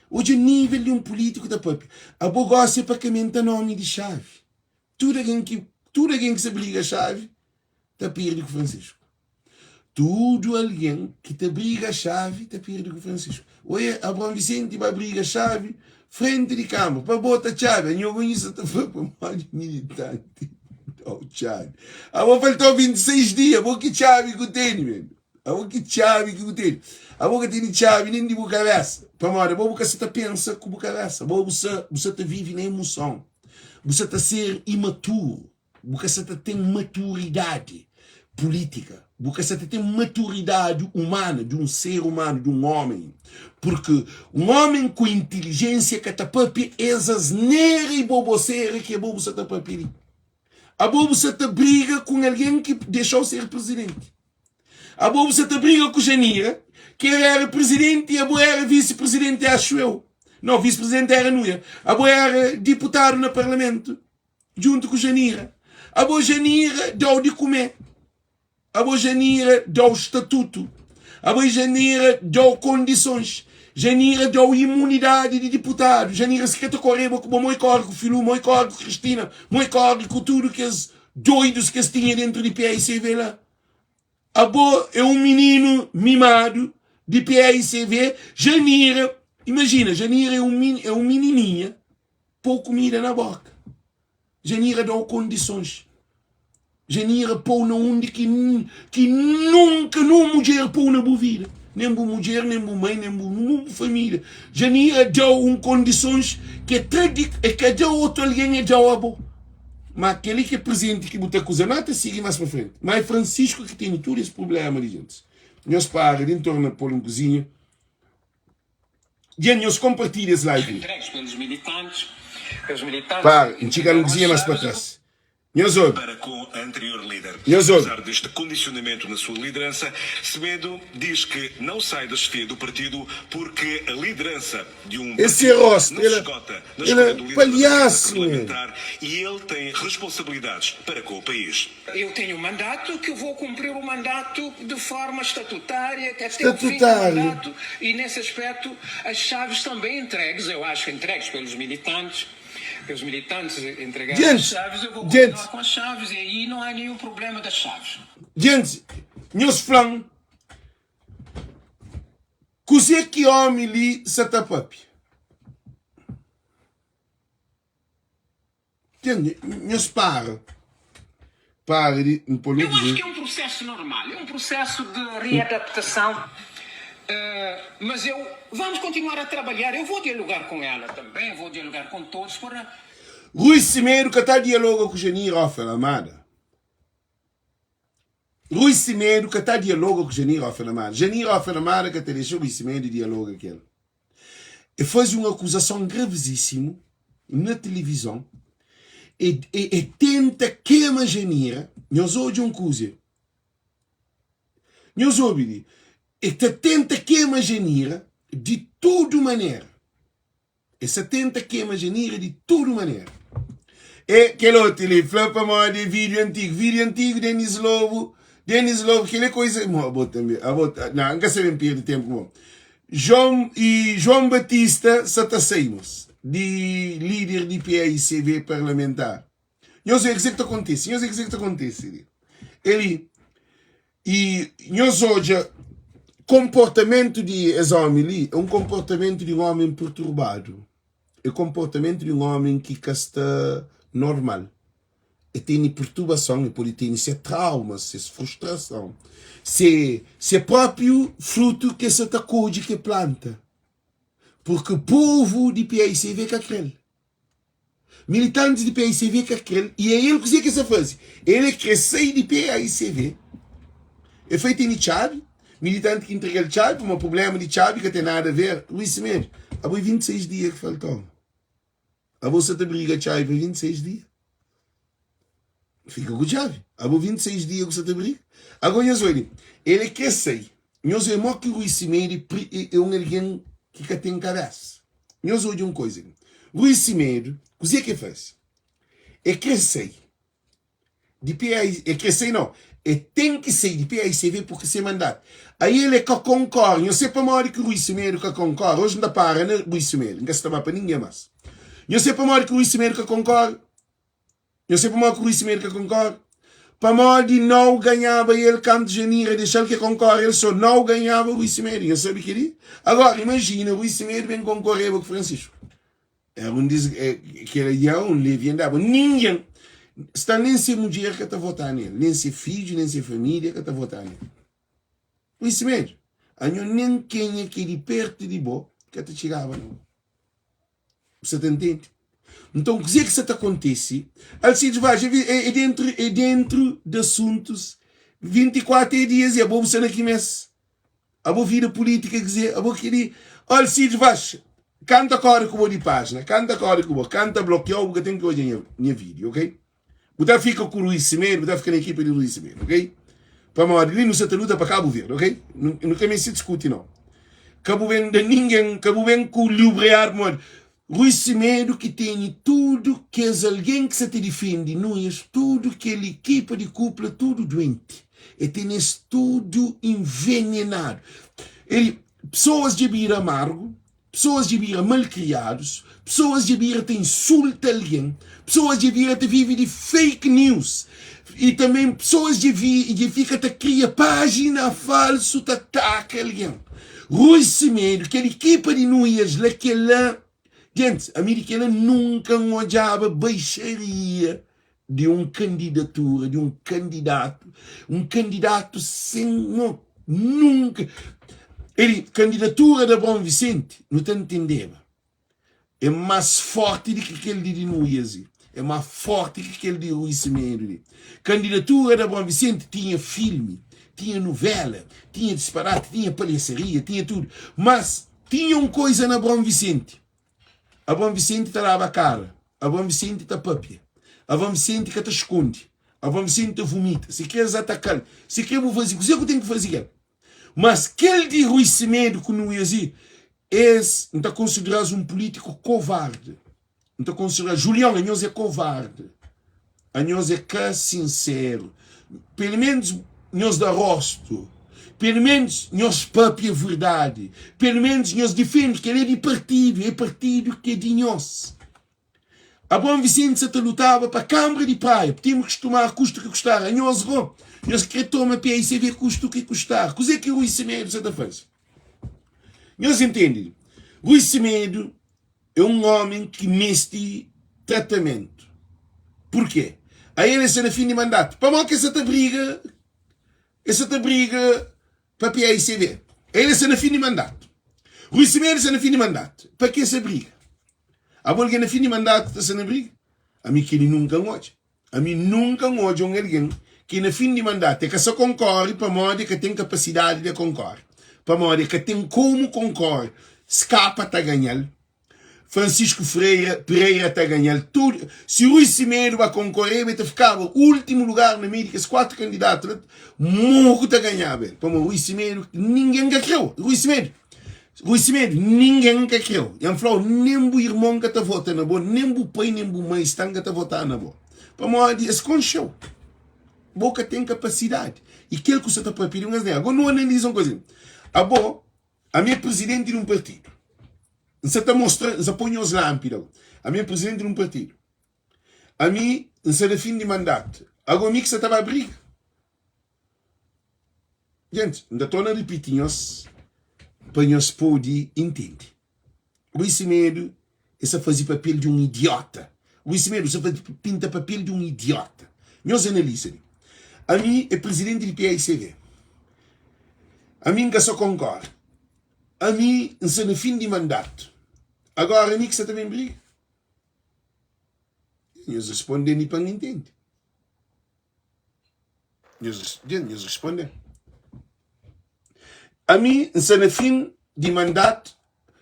Odja nível di un pulítiku ta papia. Abo gosi é pa ka menta nomi di xavi. Tudu algen ki tudu algen ki sa briga xavi ta pirdi ku Francisco. Tudu algen ki ta briga xavi ta pirdi ku Francisco. Oia Abraão Vicente ba briga xavi frenti di kâmara pa bota txabi. Anho gomi sa ta fla pamodi militanti dau txabi. Abo faltau 26 dia, abo ki txabi ku tene men. Abo ki txabi ki bu tene? Abo ka tene txabi nen di bu kabesa. Pamodi abo bu ka sa ta pensa ku bu kabesa. Abo bu sa bu sa ta vive na emoson. Bu sa ta ser imaturu. Bu ka sa ta ten maturidadi pulítika. Bu ka sa ta ten maturidadi umana di un ser umanu, di un omen. Purki un omen ku intilijénsia ka ta papia es asnera i bobosera ki abo bu sa ta papia li. Abo bu sa ta briga ku un algen ki dexa-u ser prizidenti. Abo bu sa ta briga ku Janira, ki el era prizidenti i abo era visi-prizidenti, axu eu. Nau, visi-prizidenti era Nuia. Abo era diputadu na parlamentu djuntu ku Janira. Abo Janira da-u di kume. Abo Janira da-u statutu. Abo Janira da-u kondisons. Janira da-u imunidadi di diputadu. Janira si ka ta koreba ku bo, mo e kore ku Filu, mo e kore ku Kristina, mo e kore ku tudu kes doidus ki es tinha dentru di PAICV la. Abo é um mininu mimadu di PAICV. Janira, imajina, Janira é um, é um minininha, pô kumida na boka. Janira dau kondisons. Janira pou na undi ki, ki nunka nun mudjer pou na bu vida. Nem bu mudjer, nem bu mãe, nem bu, bu família. Janira dau un kondisons ki é tra di, é ka da otu algen, é dau abo. Ma keli ki é prezenti ki bu ta kuza na ta sigi mas pa frenti. Ma é Francisco ki tene tudu es prublema li, gentis. Nhos para di ntorna pol un kuzinha. Dja nhos konpartilha es live li. Para, N txiga un kuzinha mas pa tras. Nhos obi. Para com a anterior líder. Nhos obi. Apesar deste condicionamento na sua liderança, Semedo diz que não sai da chefia do partido porque a liderança de um Esse partido rosto, não se ele, esgota na ele escolha é do líder da bancada palhaço, man. parlamentar e ele tem responsabilidades para com o país. Eu tenho um mandato que eu vou cumprir o mandato de forma estatutária até o fim do Estatutário. mandato e nesse aspecto as chaves estão bem entregues, eu acho entregues pelos militantes. Os militantes entregaram as Gente, chaves, eu vou gente, continuar com as chaves e aí não há nenhum problema das chaves. gente, nhos fla-m kuzê ki ómi li sa ta pâpia. Gente, nhos para. Para di N pô-l Eu un acho kuzinha. que é um processo normal, é um processo de readaptação, mas eu vamos continuar a trabalhar, eu vou dialogar com ela também, vou dialogar com todos para. Rui Semedo ka ta dialoga ku Janir Ofer Almada. Rui Semedo ka ta dialoga ku Janir Ofenamada. Janir Ofenamada ka ta dexa Rui Semedo dialoga ku el. E faze un akuzason gravizísimu na tilivizon. E, e, e tenta kema Janira. Nhos odja un kuze. Nhos obi li. E ta tenta kema Janira di tudu manera. E sa tenta kema Janira di tudu manera. E kel otu li fla pamodi é vídeo antigo. Vídeo antigo Denis Lobo, Denis Lobo, kel é coisa. Mo, abo tambe, abo, não, nka sa ben perde tempo ku bo. João e João Batista sa ta sai mos di líder di PAICV parlamentar. Nhos vê kuzê ki ta kontise, nhos vê kuzê ki ta kontise li. Eli I nhos odja konportamentu di es ómi li é un konportamentu di un ómi perturbadu. É konportamentu di un ómi ki ka sta normal. E tene perturbason, e pode tene se traumas, ses frustrason, se se própriu frutu ki e sa ta kodje ki e planta. Purki povu di PAICV ka kre-l. Militantis di paicv ka kre-l y é el kuzê ki el sta faze? El é kre sai di paicv. El foi tene txabi, militanti ki intrega-l txabi, pamodi prubléma di txabi ka ten nada a ver. Rui Semedo, abo é 26 dia ki falta-u. Abo sa ta briga txabi pa 26 dia. Fika ku txabi. Abo 26 dia ku sa ta briga. Ago nhos oi li, el é kre sai. Nhos oi mo ki Rui Semedo é un algen ki ka ten kabésa. Nhos odja un koza li. Rui Semedo, kuzê ki el faze? El krê sai di PAIC, el krê sai nau, el ten ki sai di PAICV purki se mandatu. Aí el é ka konkore. Nhos sabe pamodi ki Rui Semedo ka konkore? Oji N ta para na Rui Semedo, N ka sta ba pa ningen más. Nhos sabe pamodi ki Rui Semedo ka konkore? Nhos sabe pamodi ki Rui Semedo ka konkore? Pamodi Nau ganhaba el kantu Janira dexa-l ke konkore el so. Nau ganhaba Rui Semedo. Nhos sabe kel-li? Agora, imajina Rui Semedo ben konkoreba ku Francisco. Era un dis... Kel-li era un leviandaba. Ningen, sta nen se mudjer ka ta votá nel, nen se fidju, nen se família ka ta votá nel. Rui Semedo, anho nen kenha ki é di pertu di bo ka ta txigaba na bo. Bu sa ta ntende? Nton, kuzê ki sa ta kontise? Alcides Vaz, é, é dentru, é dentru di asuntus 24 é dias e abo bu sa na ki mês? Abo vida polítika kuzê? Abo keli? Alcides Vaz, kanta kore ku bo di pájina, kanta kore ku bo, kanta blokiau, bu ka ten ki odja nha, nha vídeo, ok? Bu ta fika ku Rui Semedo, bu ta fika na ekipa di Rui Semedo, ok? Pamodi li nu sa ta luta pa Kabu Verdi, ok? Nu, nu ka meste diskuti nau. Ka bu ben da ningen, ka bu ben ku liubrear pamodi Rui Semedo ki tene tudu kes algen ki sa ta difende Nunes, tudu kel ekipa di kupla tudu duenti. E tene es tudu envenenadu. El, pesoas dja bira amargu, Pesoas dja bira malkriadus, pesoas dja bira ta insulta algen, pesoas dja bira ta vive di fake news i tanbê pesoas dja vi dja fika ta kria pájina falsu ta ataka algen. Rui Semedo, kel ekipa di Nuias la, kel-la, gentis, ami di kel-la nunka N odjaba baixaria di un kandidatura, di un kandidatu, un kandidatu sen no, nunka. Eli, kandidatura di Abraão Vicente, nu ta ntendeba, é más forti di ki kel di Dinuias li, é más forti ki kel di Rui Semedo li. Kandidatura di Abraão Vicente tinha filmi, tinha novela, tinha disparati, tinha palhaçaria, tinha tudu. Mas tinha un koisa na Abraão Vicente. Abraão Vicente ta daba kara, Abraão Vicente ta papia, Abraão Vicente ka ta skonde, Abraão Vicente ta vumita. Si kre es ataka-l, si kre bu faze kuzê ku ten ki faze kel. Mas kel di Rui Semedo ku Nuias i es N ta konsidera-s un pulítiku kovardi. N ta konsidera Julião, anhos é kovardi. Anhos é ka sinseru. Pelu menus nhos da rostu. Pelu menus nhos papia verdadi. Pelu menus nhos difende kel é di partidu, é partidu ki é di nhos. Abraão Vicente sa ta lutaba pa Kambra di Praia, temos que tomar custo que custar. Anhos go, nhos kre toma PICV custo que custar. Kuzê ki Rui Semedo sa ta faze? Nhos entende? Rui Semedo é un ómi ki meste tratamentu. Purkê? Ael el sta na fin di mandatu. Pamodi ki el sta ta briga? El sta ta briga pa PAICV. Ael el sta na fin di mandatu. Rui Semedo sta na fin di mandatu. Pa ke sta briga? Abo algen na fin di mandatu ta sta na briga? Ami keli nunka N odja. Ami nunka N odja un algen. ki na fin di mandatu e ka sa konkore pamodi e ka ten kapasidadi de konkore, pamodi e ka ten komu konkore, skapa ta ganha-l, Francisco Freira Pereira ta ganha-l tudu, si Rui Semedo ba konkoreba e ta fikaba ultimu lugar na meiu di kes 4 kandidatu la, moku ta ganhaba el, pamodi Rui Semedo ningen ka kreu, Rui Semedo. Rui Semedo, ningen ka kreu. N fla-u, nen bu irmon ka ta vota na bo, nen bu pai nen bu mai stan ka ta vota na bo. Pamodi es konxe-u. Bo ka ten kapasidadi. I kel ku sa ta papia di un asnera. Ago nu analiza un koza li. Abo, ami é prizidenti di un partidu. N sa ta mostra, N sa poi nhos lanpida. Ami é prizidenti di un partidu. Ami, N sa na fin di mandatu. Ago mi ki sa ta ba briga. Gentis, N ta torna ripiti nhos pa nhos pode intende. Rui Semedo e sa faze papel di un idiota. Rui Semedo sa faze pinta papel di un idiota. Nhos analiza li. Ami é prizidenti di PAICV. Ami N ka sa konkorda. Ami N sta na fin di mandatu. Agora ami ki sa ta ben briga? Nhos responde-m pa N intende. Nhos, nhos responde. Ami N sta na fin di mandatu.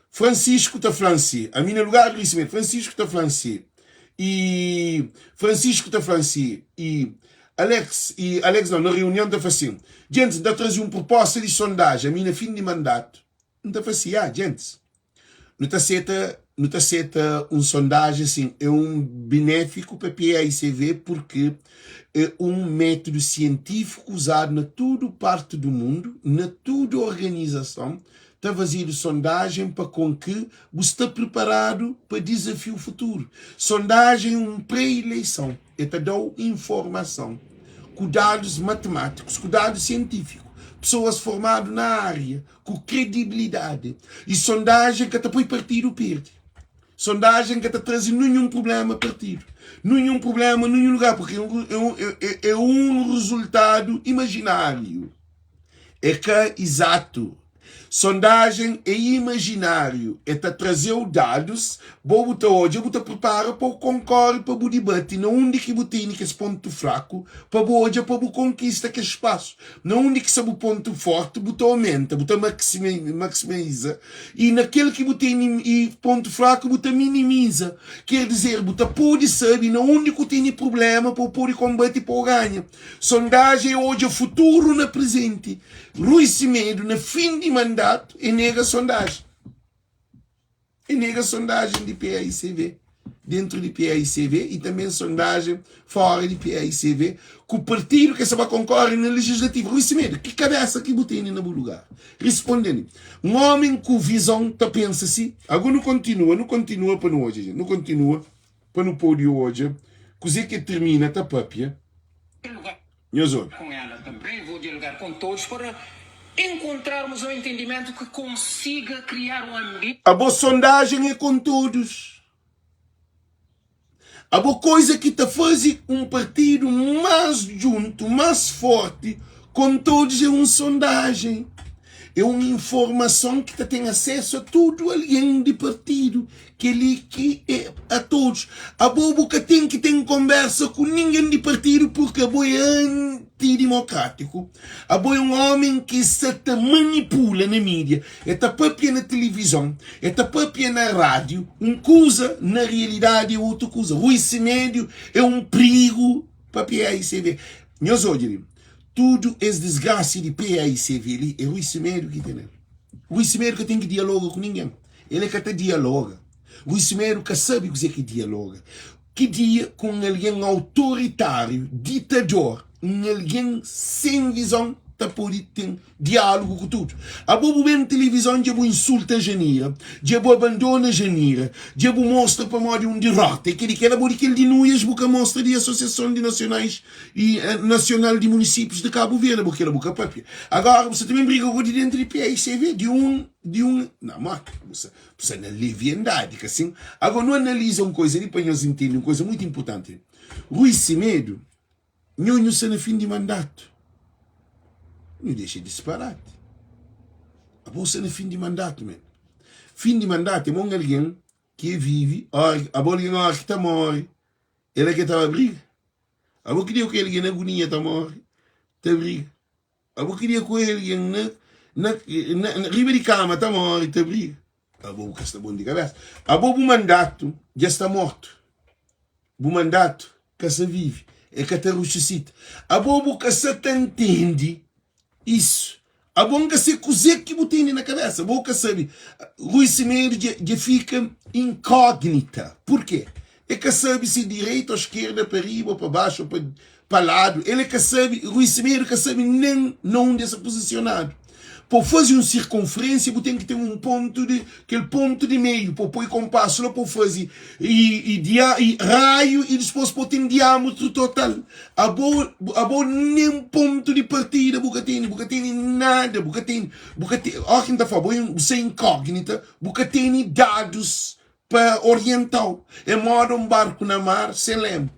Francisco ta fla-m si. Ami na lugar di Luís Francisco ta fla-m si. I Francisco ta fla-m si. I Alex, i Alex não, na reunião ta fla assim: Gente, N ta traze un proposta di sondagem. Ami na fin di mandatu. N ta fla si, ah, gentis, nu ta seta, nu ta seta un sondajen asin, é un benéfiku pa PAICV purki é un métudu sientífiku uzadu na tudu parti du mundu, na tudu organizason ta fazedu sondajen pa kon ki bu sta priparadu pa dizafiu futuru. Sondajen é un pré-ileison. E ta da-u informason ku dadus matemátikus, ku dadus sientífiku, pesoas formadu na ária, ku kredibilidadi. I sondajen ka ta poi partidu perde. Sondajen ka ta traze ninhun prubléma partidu, ninhun prubléma ninhun lugar, purki é un rezultadu imajináriu. É ka izatu. Sondajen é imajináriu, é ta traze-u dadus, bo bu ta odja, bu ta pripara pa bu konkore, pa bu dibati na undi ki bu tene kes pontu fraku, pa bu odja pa bu konkista kes spasu. Na undi ki sta bu pontu forti, bu ta omenta, bu ta maksimiza, i na kel ki bu tene pontu fraku, bu ta minimiza. Ker dizer, bu ta pode sabe na undi ku tene prubléma pa bu pode konbati pa bu ganha. Sondajen é odja futuru na prizenti. Rui Semedo na fin di mandatu e nega sondajen. E nega sondajen di PAICV, dentru di PAICV i tanben sondajen fora di PAICV ku partidu ke sa ba konkore na legislativu. Rui Semedo, ki kabesa ki bu tene na bu lugar? Risponde-m. Un omi ku vizon ta pensa si. Ago nu kontinua, nu kontinua pa nu odja, nu kontinua. Pa nu pode odja kuzê ki el tirmina ta pâpia, nhos obi. Com ela também vou dialogar com todos para encontrarmos um entendimento que consiga criar um ambiente. Abo sondagem é com todos. Abo coisa ki ta faze um partido mais djunto, mais forte com todos é um sondagem. É un informason ki ta ten asesu a tudu algen di partidu. Kel-li ki é a todos. Abo bu ka ten ki ten konbersa ku ningen di partidu purki abo é antidimokrátiku. Abo é un omen ki sa ta manipula na mídia, e ta papia na tilivizon, e ta papia na rádiu un kuza, na rialidadi é otu kuza. Rui Semedo é un prigu pa PAICV. Nhos odja li. Tudu es disgrasi di PAICV li é Rui Semedo ki ten el. Rui Semedo ka ten ki dialoga ku ningen. El é ka ta dialoga. Rui Semedo ka sabe kuzê ki dialoga. Ki dia ku un algen autoritáriu, ditador, un algen sen vizon ta pode ten diálogu ku tudu. Abo bu ben tilivizon dja bu insulta Janira, dja bu abandona Janira, dja bu mostra pamodi un dirota. É kel-li kel abo di kel di Nuias bu ka mostra di Asosiason di Nasionais i Nasional di Munisípius di Kabu Verdi, abo kel-la bu ka papia. Agora bu sa ta ben briga ku di dentu di PAICV, di un di un na moti bu sa bu sa na leviandadi ka sin? Agora nu analiza un koisa li pa nhos intende un koisa muitu inpurtanti. Rui Semedo Nho nhu sta na fin di mandatu. Nhu dexa disparati. Abo sta na fin di mandatu men. Fin di mandatu é mo un algen ki e vivi, ora, abo algen ora ki ta mori, el é ke ta ba briga. Abo ki dia ku el gen na agonia ta morre, ta briga. Abo ki dia ku el gen na, na, na, na riba di kama ta morre, ta briga. Abo bu ka sta bon di kabesa. Abo bu mandatu dja sta mortu. Bu mandatu ka sa vive, e ka ta rususita. Abo bu ka sa ta ntende isu. Abo N ka se kuze ki bu tene na kabesa. Abo ka sabe. Rui Semedo dja, dja fika inkognita. Purke? E ka sabe se direita ou eskerda, pa riba ou pa baxu ou pa, pa ladu. El e ka sabe, Rui Semedo ka sabe nen na undi el sta pozisionadu. Pa bu faze un sirkonferensia bu ten ki ten un pontu di, kel pontu di meiu pa bu poi konpasu la pa bu faze i, i dia, i raiu i dispos pa bu ten diametru total. Abo, abo nen pontu di partida bu ka tene, bu ka tene nada, bu ka tene, bu ka tene, óki N ta fla bo, bu sta inkognita, bu ka tene dadus pa orienta-u. É moda un barku na mar sen lemu.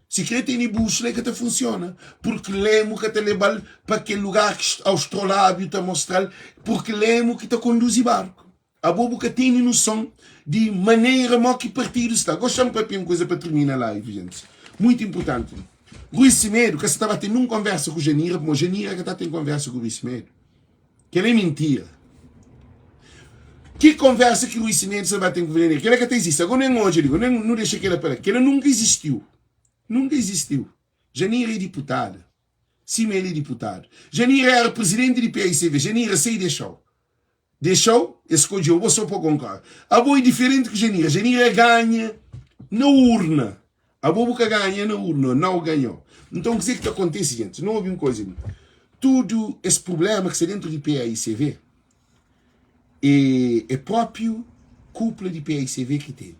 Si kre tene búsula e ka ta funsiona, purki lemu ka ta leba-l pa kel lugar ki austrolábiu ta mostra-l, purki lemu ki ta konduzi barku. Abo bu ka tene noson di manera mo ki partidu sta. Gosta N papia un kuza pa tirmina live, gentis. Muitu inpurtanti li. Rui Semedo ka sa ta ba ten nun konversa ku Janira, pamodi Janira ka ta ten konversa ku Rui Semedo. Kel-la é mintira. Ki konversa ki Rui Semedo sa ba ten ku Janira? Kel-la ka ta izisti. Agora nu N odja li, nu nu dexa kel-la pa la. Kel-la nunka izistiu. Nunka izistiu. Janira é diputada. Sima el é diputadu. Janira éra prizidenti di PAICV. Janira sai dexa-u. Dexa-u, es skodje-u bo so pa konkorre. Abo é diferenti ku Janira. Janira ganha na urna. Abo bu ka ganha na urna, nau ganhau. Nton kuzê ki ta kontise gentis? Nu obi un koza li. Tudu es prublema ki sta dentu di PAICV é, é propiu kupla di PAICV ki tene.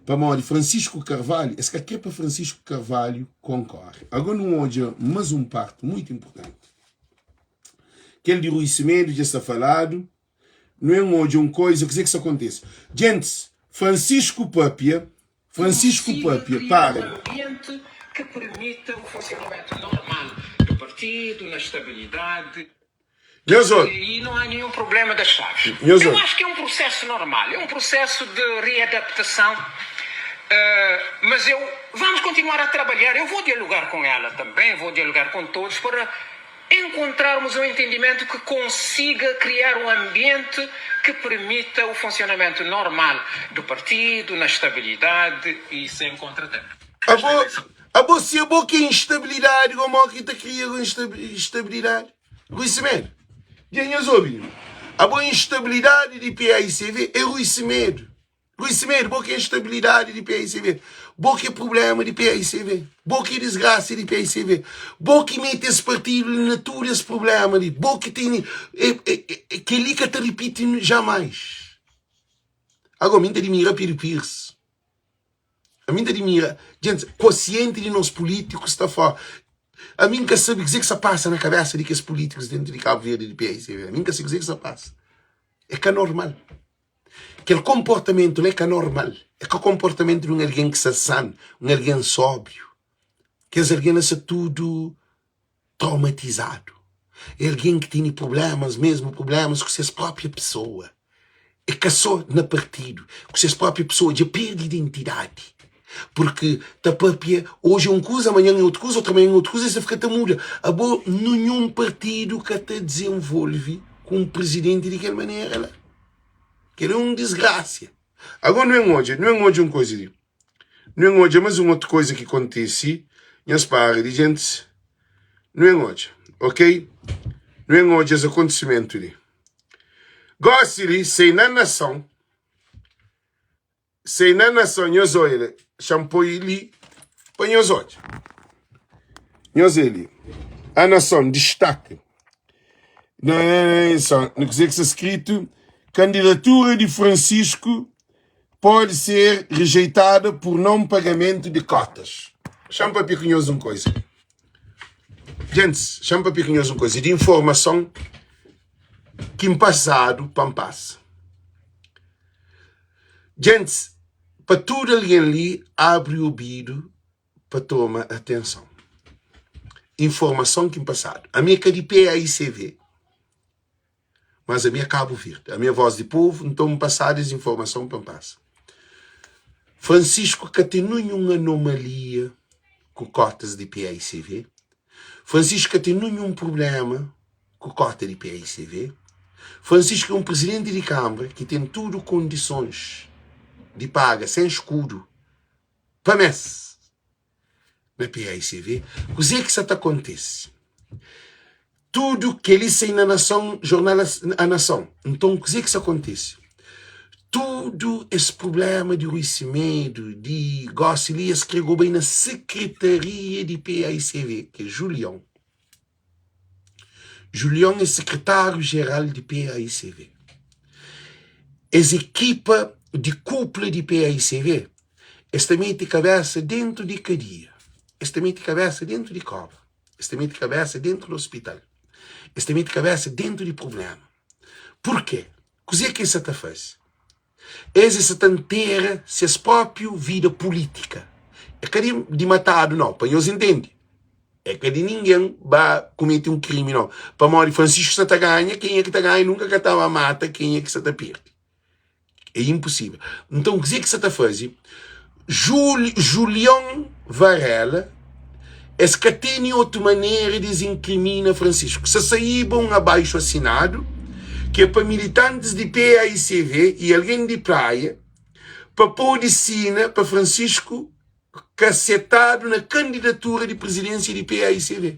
Pamodi Francisco Carvalho, es ka kre pa Francisco Carvalho konkore. Agora nu odja mas un parti muitu inpurtanti. Kel di Rui Semedo dja sta faladu. Nu en odja un koiza, kuzê ki sta kontise? Gentis, Francisco papia, Francisco Consiga papia, criar um para. ambiente que permita o funcionamento normal do partido, na estabilidade. Nhos odja. E não há nenhum problema das chaves. Nhos Eu odja. acho que é um processo normal, é um processo de readaptação, mas eu vamos continuar a trabalhar, eu vou dialogar com ela também, vou dialogar com todos para encontrarmos um entendimento que consiga criar um ambiente que permita o funcionamento normal do partido, na estabilidade e sem contratempo. Abo, abo se abo ki é instabilidade, gomo ki ta kria instabilidade? Rui Semedo, dja nhos obi? Abo instabilidade di PAICV é Rui Semedo. Rui Semedo, bo ki é instabilidade di PAICV, bo ki é problema di PAICV, bo ki é desgraça di PAICV, bo ki mete es partido li na tudo es problema li, bo ki tene, é, é, é, kel-li ka ta ripiti jamais. Agora, mi ta admira Pedro Pires. Ami N ta dimira djentis kosienti di nos pulítikus sta fora. Ami N ka sabe kuzê ki sta pasa na kabésa di kes pulítikus dentu di Kabu Verdi di PAICV. Ami N ka sabe kuzê ki sta pasa. É ka normal. Kel konportamentu la é ka normal. É ka konportamentu di un algen ki sta san, un algen sóbriu. Kes algen la sta tudu traumatizadu. É algen ki tene prublémas mesmu, prublémas ku ses própria pesoa. É ka sô na partidu, ku ses própria pesoa. Dja perde identidadi. Purki ta pâpia oji é un kuza, manhan é otu kuza, otu manhan é otu kuza, es ta fika ta muda. Abo, ninhun partidu ka ta dizenvolve ku un prizidenti di kel manera la. Kel-li é un disgrasia. Agora nu ben odja, nu ben odja un kuza li. Nu ben odja más un otu koza ki kontise. Nhos para di gentis. Nu ben odja, ok? Nu ben odja es akontisimentu li. Gósi li, sei na nason, sei na nason, nhos odja li, xa-m poi li pa nhos odja. Nhos odja li, a nason, distaki. Na nason, kuzê ki sta skritu? Kandidatura di Francisco pode ser rejeitada por não pagamento de cotas. Xa-m papia ku nhos un koisa. Gentis, xa-m papia ku nhos un koisa di informason ki N pasadu pa N pasa. Gentis, pa tudu algen li abri obidu pa toma atenson. Informason ki N pasadu. Ami é ka di PAICV. Mas ami é Cabo Verde, ami é voz di povo, nton N pasadu es informason pa N pasa. Francisco ka ten ninhun anomalia. ku kotas di paicv. Francisco ka ten ninhun prubléma ku kota di paicv. Francisco é un prizidenti di kanbra ki ten tudu kondisons di paga sen skudu pa mes na paicv. Kuzê ki sa ta kontise? Tudu kel-li sai na Nason, jornal A Nason. Nton, kuzê ki sta kontise? Tudu es prubléma di Rui Semedo, di gósi li, es krê go bai na sekretaria di paicv, ki é Julion. Julion é sekretáriu jeral di paicv. Es ekipa di kúpula di paicv, es ta mete kabésa déntu di kadia, es ta mete kabésa déntu di kóba. Es ta mete kabésa déntu di ospital. Es ta mete kabésa déntu di prubléma. Purkê? Kuzê ki es sa ta faze? Es es sa ta ntera ses própi vida pulítika. É ka di, di matadu, nau, pa nhos intende. É ka di ningen ba kumete un krimi, nau. Pamodi Francisco sa ta ganha, kenha ki ta ganha nunka ka ta ba mata kenha ki sa ta perde. É inposível. Nton, kuzê ki sa ta faze? Jul, Julion Varela, es ka tene otu manera di es inkrimina Francisco. Sa saíba un abaixo asinadu ki é pa militantis di PAICV i algen di Praia pa pode sina pa Francisco ka setadu na kandidatura di prizidénsia di PAICV,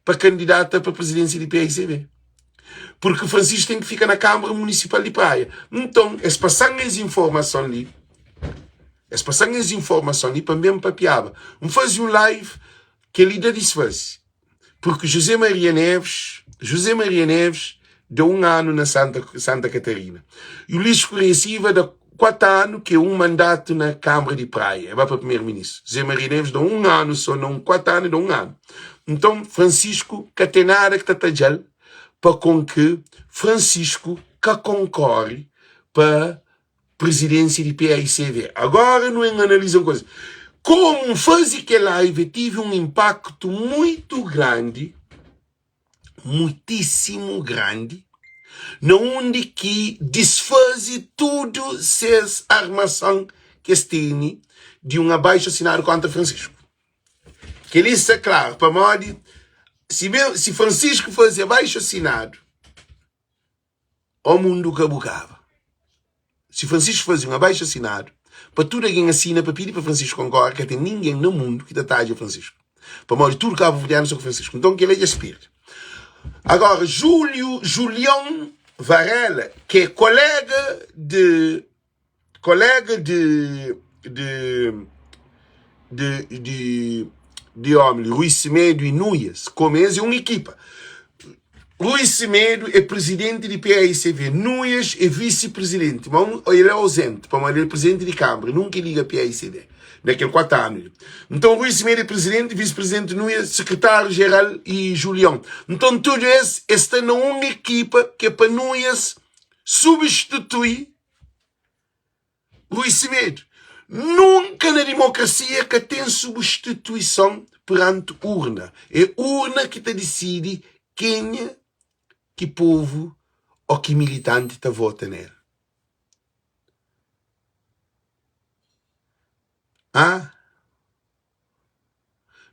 pa kandidata pa prizidénsia di PAICV. Purki Francisco ten ki fika na Kâmara Munisipal di Praia. Nton, es pasa-m es informason li, es pasa-m es informason li pa N ben papiaba. N faze un live, kel-li da disfaze. Purki José Maria Neves, José Maria Neves da un anu na Santa, Santa Catarina. E Ulisses Correia Silva da 4 anu, ki é un mandatu na Câmara de Praia. É ba pa primeiro-ministro. José Maria Neves da un anu só, na un 4 anu da un anu. Nton, Francisco ka ten nada ki ta tadja-l pa kon ki Francisco ka konkore pa Presidência di PAICV. Agora nu en analiza un koza. Komu N faze kel live tive un impaktu muitu grandi, muitísimu grandi, na undi ki disfaze tudu ses armason ki es tene di un abaixu asinadu kontra Francisco. Kel-li sta klaru, pamodi si, si Francisco faze abaixu asinadu, Ó mundu ka bu kaba. Si Francisco faze un abaixo asinadu pa tudu algen asina pa pidi pa Francisco konkore ka ten ningen na mundu ki ta tadja Francisco pamodi tudu kabuverdianu sta ku Francisco nton kela dja es perde. Agora Julio Julião Varela ki é kolega de kolega de de de de de omi li Rui Semedo e Nuias komu es é un ekipa Rui Semedo é prizidenti di PAICV Nuias é visi prizidenti ma un el é auzenti pamodi el é prizidenti di kanbra nunka el liga PAICV na kel 4 anu li nton Rui Semedo é prizidenti visi prizidenti Nuias sekretáriu jeral e Julião nton tudu es es sta na un ekipa ke pa Nuias substitui Rui Semedo, Nunka na dimokrasia ka ten subustituison peranti urna. É urna ki ta disidi kenha ki povu o ki militanti ta vota nel. Ah?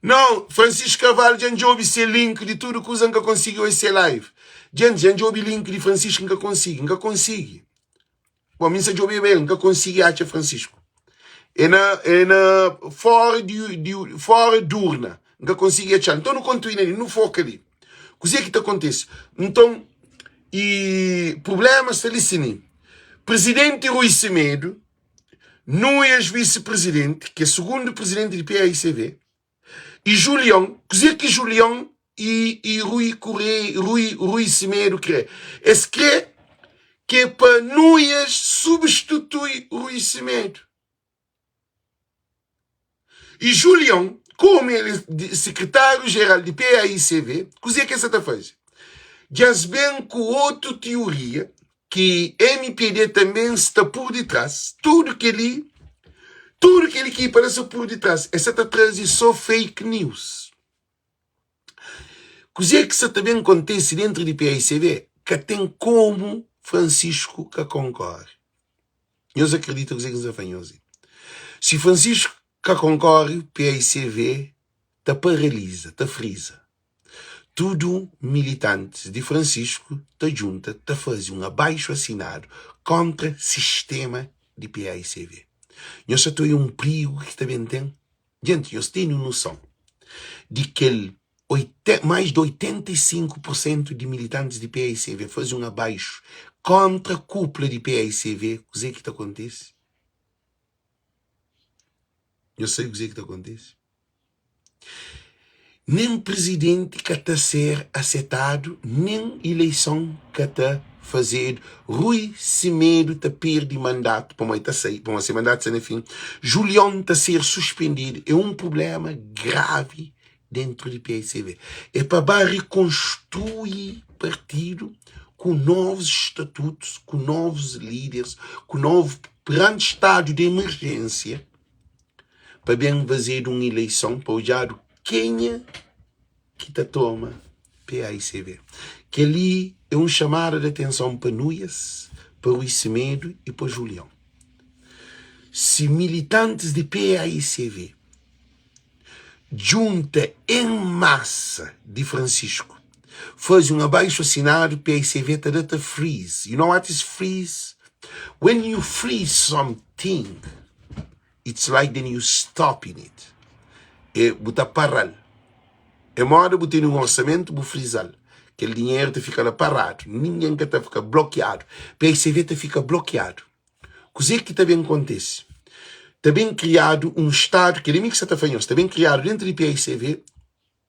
Não, Francisco Carvalho dja N djobe se link di tudu kuza N ka konsigi oi se live. Dja N djobe link di Francisco N ka konsigi, N ka konsigi. Bom, mi N sa djobeba el, N ka konsigi atxa Francisco. É na, é na fora di, di, fora d'urna, N ka konsigi atxal. Nton nu kontinua li, nu foka li. Kuzê ki ta kontise? Nton, e problema sta li sini. Presidenti Rui Semedo Nuias visi-prizidenti, ki é sugundu prizidenti di PAICV, i Julion. Kuzê ki Julion i, i Rui Correia, Rui, Rui Semedo krê? Es krê ki é pa Nuias substitui Rui Semedo. I Julion, komu el é sekretáriu-jeral di PAICV, kuzê ki el sa ta faze? Dja es ben ku otu tioria ki mpd tanbê sta pur ditrás. Tudu kel-li, tudu kel ekipa la sta pur ditrás. Es sa ta traze sô fake news. Kuzê ki sa ta ben kontise dentru di PAICV ka ten komu Francisco ka konkore. Nhos akredita kuzê ki N sta fla nhos li. Si Francisco ka konkore, PAICV. ta paraliza, ta friza. Tudu militantis di Francisco ta djunta ta faze un abaixu asinadu kontra sistema di paicv. Nhos sa ta oia un prigu ki ta ben ten? Djenti, nhos tene un noson di kel mais di 85 pur sentu di militantis di paicv faze un abaixu kontra kupla di paicv, kuze ki ta kontise? Nhos sabe kuzê ki ta kontise? Nen prizidenti ka ta ser asetadu, nen ileison ka ta fazedu. Rui Semedo ta perde mandatu, pamodi ta sai, pamodi se mandatu sta na fin. Julion ta ser suspendidu. É un prubléma gravi dentru di paicv. É pa ba rikonstrui partidu ku novus statutus, ku novus líderes, ku novu peranti stadu di emerjênsia pa ben fazedu un ileison pa odjadu kenha ki ta toma paicv. Kel-li é un xamada di atenson pa Nuias, pa Rui Semedo y pa Julião. Si militantis di paicv djunta en masa di Francisco faze un abaixo assinado paicv ta da ta freeze you know what is freeze when you freeze something it's like then you stopping it e bu ta paral é moda bu tene un orçamento bu frizal kel dinheiro ta fika la parado ninguém ka ta fika blokiadu paicv ta fika blokiadu Kuzê ki ta ben kontise? Ta ben kriadu un stadu, kel-li mi ki sta ta fla nhos, ta ben kriadu déntu di paicv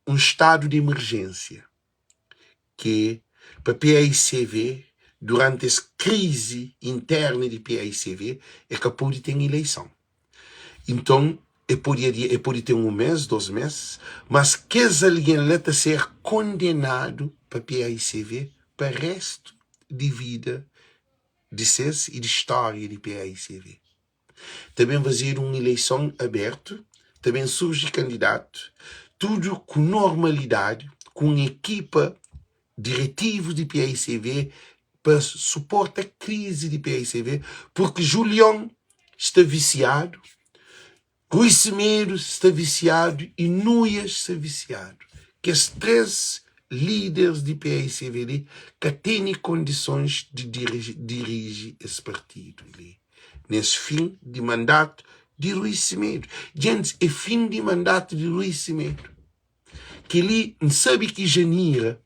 un stadu di emerjénsia ki pa paicv duranti es krizi intérnu di paicv e ka pode ten ileison. Nton, e pode adia, e pode ten un mês, dôs mês, mas kes algen la ta ser kondenadu pa paicv pa réstu di vida di ses i di stória di paicv. Ta ben fazedu un ileison abertu, ta ben surji kandidatu, tudu ku normalidadi, ku un ekipa diretivu di paicv pa suporta krizi di paicv, purki Julion sta visiadu, Rui Semedo sta viciado e Nuias sta viciado. Kes 3 líderes di paicv li ka tene kondisons di dirige es partido li nes fin di mandato di Rui Semedo. Djentis, é fin di mandato di Rui Semedo. Keli N sabe ki Janira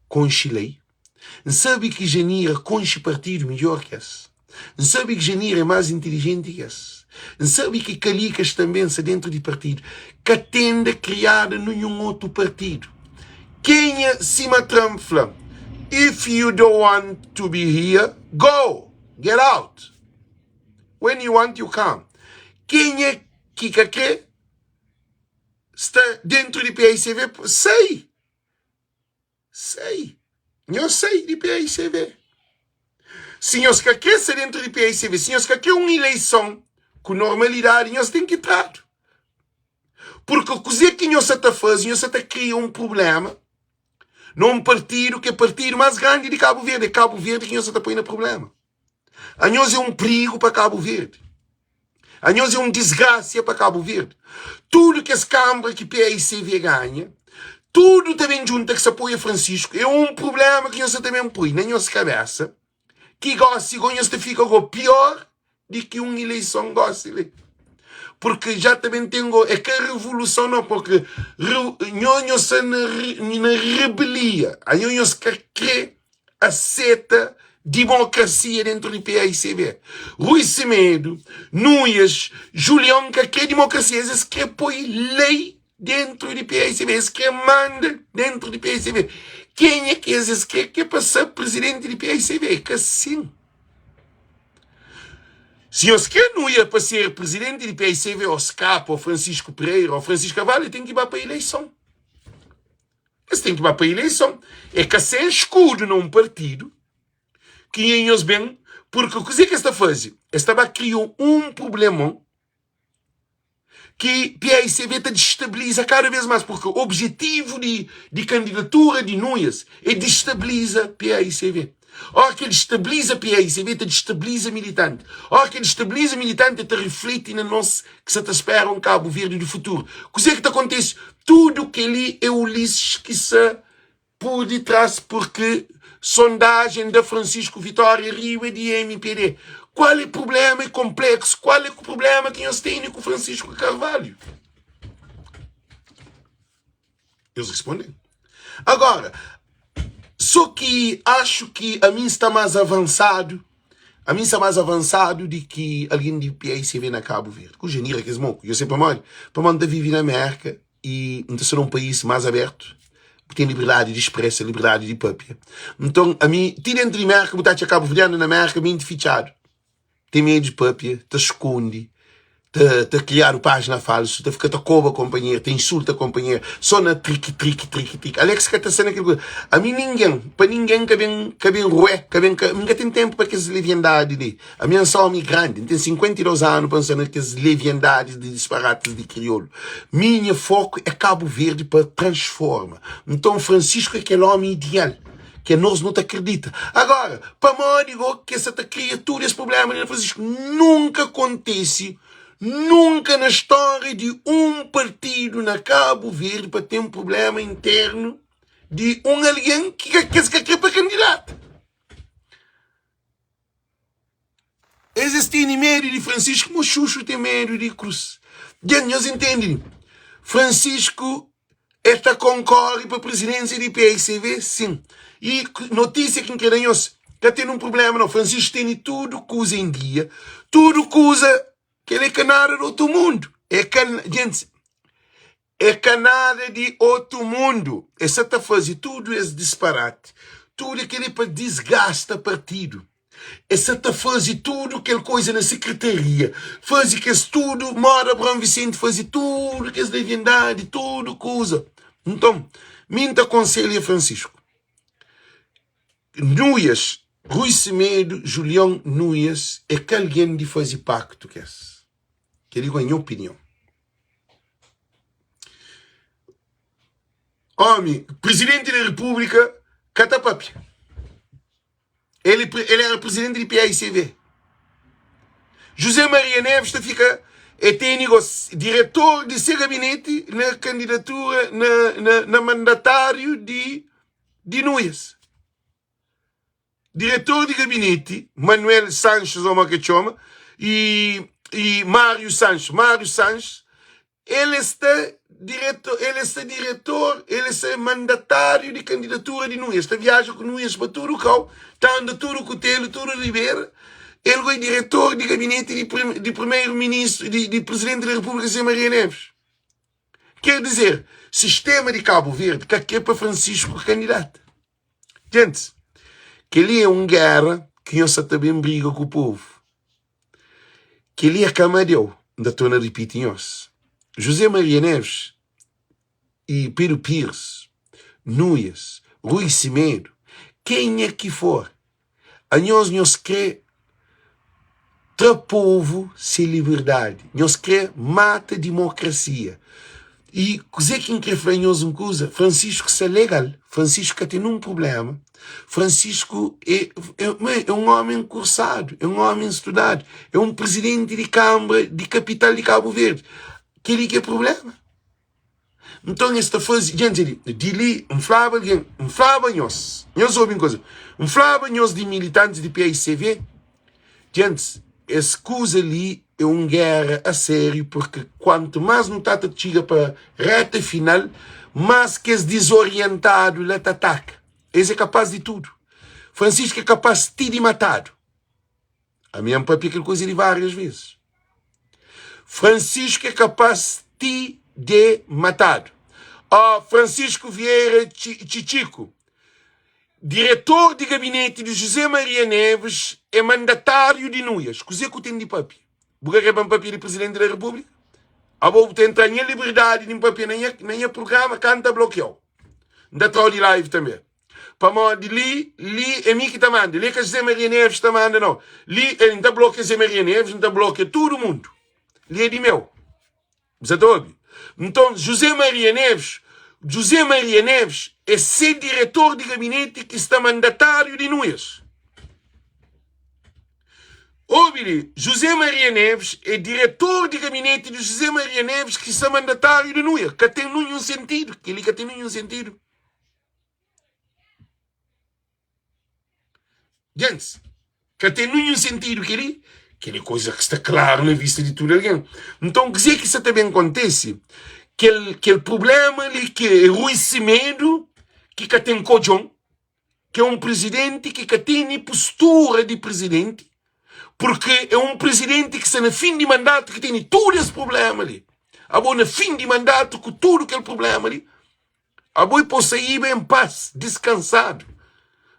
konxe lei, N sabe ki Janira konxe partidu midjór ki es, N sabe ki Janira é más intilijenti ki es, N sabe ki Kalikas tanbê sta déntu di partidu, ka tenda kriada ninhun otu partidu. Kenha, sima Trump fla, If you don't want to be here, go! Get out! When you want, you come. Kenha ki ka kre sta déntu di paicv, sai! Sai. Nhos sai di paicv. Si nhos ka kre sta dentru di paicv, si nhos ka kre un ileison ku normalidadi, nhos ten ki tradu. Purki kuze ki nhos sa ta faze, nhos sa ta kria un prublema na un partidu ki é partidu mas grandi di Kabu Verdi. É Kabu Verdi ki nhos sa ta poi na prublema. Anhos é un prigu pa Kabu Verdi. Anhos é un disgrasia pa Kabu Verdi. Tudu kes kanbra ki paicv ganha, tudu ta ben djunta ki sa apoia Francisco. É un prublema ki nhos sa ta ben poi na nhos kabesa ki gosi go nhos ta fika go pior di ki un ileison gosi li. Porque já ta ben ten go, é ka revoluson não, porque nho nhos sta na, na rebelia. Anho nhos ka kre aseta dimokrasia dentru di paicv. Rui Semedo, Nuias, Julião ka kre dimokrasia, es kre poi lei dentru di paicv, es kre manda dentru di paicv. Kenha ki es es kre ke pa ser presidenti di paicv? É ka sin. Si nhos kre Nuia pa ser presidenti di paicv, ou Scapa, ou Francisco Pereira, ou Francisco Carvalho, ten ki ba pa ileison. Es ten ki ba pa ileison. É ka sen skudu na un partidu ki nha nhos ben, purki kuzê ki es ta faze? Es ta ba kria un prublemon ki paicv ta distabiliza kada bes más, purki objetivu di, di kandidatura di Nuias é distabiliza paicv. Óra ki el distabiliza PAICB, el ta distabiliza militanti. Óra ki el distabiliza militanti, el ta rifleti na nos ki sa ta spera un Kabu Verdi di futuru. Kuzê ki ta kontise? Tudu kel-li é Ulisses ki sa pur ditrás purki sondajen da Francisco Vitória riba di mpd. Kual é prublema e konpleksu? Kual é prublema ki nhos tene ku Francisco Carvalho? Nhos responde. Agora, só ki acho ki ami sta más avansadu, ami sta más avansadu di ki algen di PICV na Cabo Verde. Ku Janira kes moku. Yo sei pamodi? Pamodi N ta vive na Merka i N ta sta na un país más abertu, bu ten liberdadi di expresa, liberdadi di papia. Nton, ami, ti dentru di Merka, bu ta atxa kabuverdianu na Merka menti fitxadu. Ten medu di papia, ta skonde, ta ta kriadu pájina falsu, ta fika ta koba konpanheru, ta insulta konpanheru, sô na triki, triki, triki, triki. Alex ka ta sta na kel kuza. Ami ningen, pa ningen ka ben, ka ben ruê, ka ben ka, mi ka ten ténpu pa kes leviandadi li. Ami N sta ómi grandi, N ten 52 anu pa N sta na kes leviandadis di disparatis di kriolu. Mi nha foku é Kabu Verdi pa transforma. Nton Francisco é kel ómi ideal. Ke nos nu ta kridita. Agora, pamodi go ke sa ta kria tudu es prublema li na Francisco? Nunka kontise, nunka na stória di un partidu na Kabu Verdi pa ten prublema internu di un algen ki ka kes ka kre pa kandidatu. Es es tene medu di Francisco mo Xuxu ten medu di Cruz. Dja nhos intende? Francisco el ta konkore pa presidência di PICV? Sim. E notícia ki N kre da nhos, ka ten un problema não. Francisco tene tudu kuza em dia, tudu kuza ke el é ka nada di otu mundu. É ka, gente, É ka nada di otu mundu. Es sa ta faze tudu es disparati, tudu kel-li pa disgasta partidu. Es sa ta faze tudu kel koza na sekretaria, faze kes tudu moda Abraão Vicente faze tudu kes leviandadi, tudu kuza. Nton, mi N ta konselha Francisco Nuias, Rui Semedo, Julião Nuias é ka algen di faze paktu kes. Kel-li ku é nha opinion. Omi, Presidenti di Repúblika ka ta papia. El, el era presidenti di PAICV. José Maria Neves ta fika e tene diretor di se gabineti na kandidatura na, na, na mandatáriu di, di Nuias. Diretor di gabineti, Manuel Sanches ô ke txoma, e, e Mário Sanches. Mário Sanches, ele sta diretor, ele sta diretor, ele sta mandatário di candidatura di Nunes, ta viaja ku Nunes pa tudu kau, ta anda tudu kutelu, tudu ribera. Ele foi diretor di gabinete di, di primeiro-ministro, di, di presidente da República, José Maria Neves. Quer dizer, sistema di Cabo Verde ka kre pa Francisco candidata. Gentis, kel-li é un géra ki nhos sa ta ben briga ku povu. Kel-li é ka Amadeu, N ta torna ripiti nhos. José Maria Neves y Pedro Pires, Nuias, Rui Semedo, kenha ki for, anhos nhos kre tra povu se liberdadi, nhos kre mata dimokrasia. I kuzê ki N kre fla nhos un kuza, Francisco sta legal, Francisco ka ten nun prubléma, Francisco é, é, é un ómi nkursadu, é un ómi studadu, é un prizidenti di kanbra di kapital di Kabu Verdi. Kel-li ki é prubléma? Nton es ta faze, djenti di, di li, N flaba algen, N flaba nhos, nhos obi un kuza, N flaba nhos di militantis di PICV, djentis, es kuza li é un géra a sériu, purki kuantu más nu ta ta txiga pa réta final, más kes dizorientadu la ta ataka. Es é kapás di tudu. Francisco é kapás ti di matadu. Ami N papia kel kuza li várias vezes. Francisco é capaz ti de matado. Ó, Francisco Vieira Tchitchico, diretor di gabinete di José Maria Neves, é mandatário di Nuias. Kuzê ku ten di papia? Bu ka kre pa N papia di Presidente da República? Abo bu ta entra nha liberdade di N papia na nha, na nha programa, ka N ta blokiau. N ta trau di live tanbe. Pamodi li, li é mi ki ta manda, li é ka José Maria Neves ta manda nau. Li é, N ta blokia José Maria Neves, N ta blokia tudu mundu. Li é di meu. Bu sa ta obi? Nton, José Maria Neves, José Maria Neves é se diretor di gabineti ki sta mandatáriu di Nuias. Obi li, José Maria Neves é diretor di gabineti di José Maria Neves ki sta mandatáriu di Nuia. Ka ten ninhun sentidu. Kel-li ka ten ninhun sentidu. Gentis, ka ten ninhun sentidu kel-li. Kel-li é koza ki sta klaru na vista di tudu algen. Nton, kuzê ki sta ta ben kontise? Kel, kel prubléma li ki é Rui Semedo ki ka ten kodjon, ki é un prizidenti ki ka tene postura di prizidenti, purke é un prizidenti ki sta na fin di mandatu ki tene tudu es prubléma li. Abo na fin di mandatu ku tudu kel prubléma li, abo i po saíba en pas, diskansadu.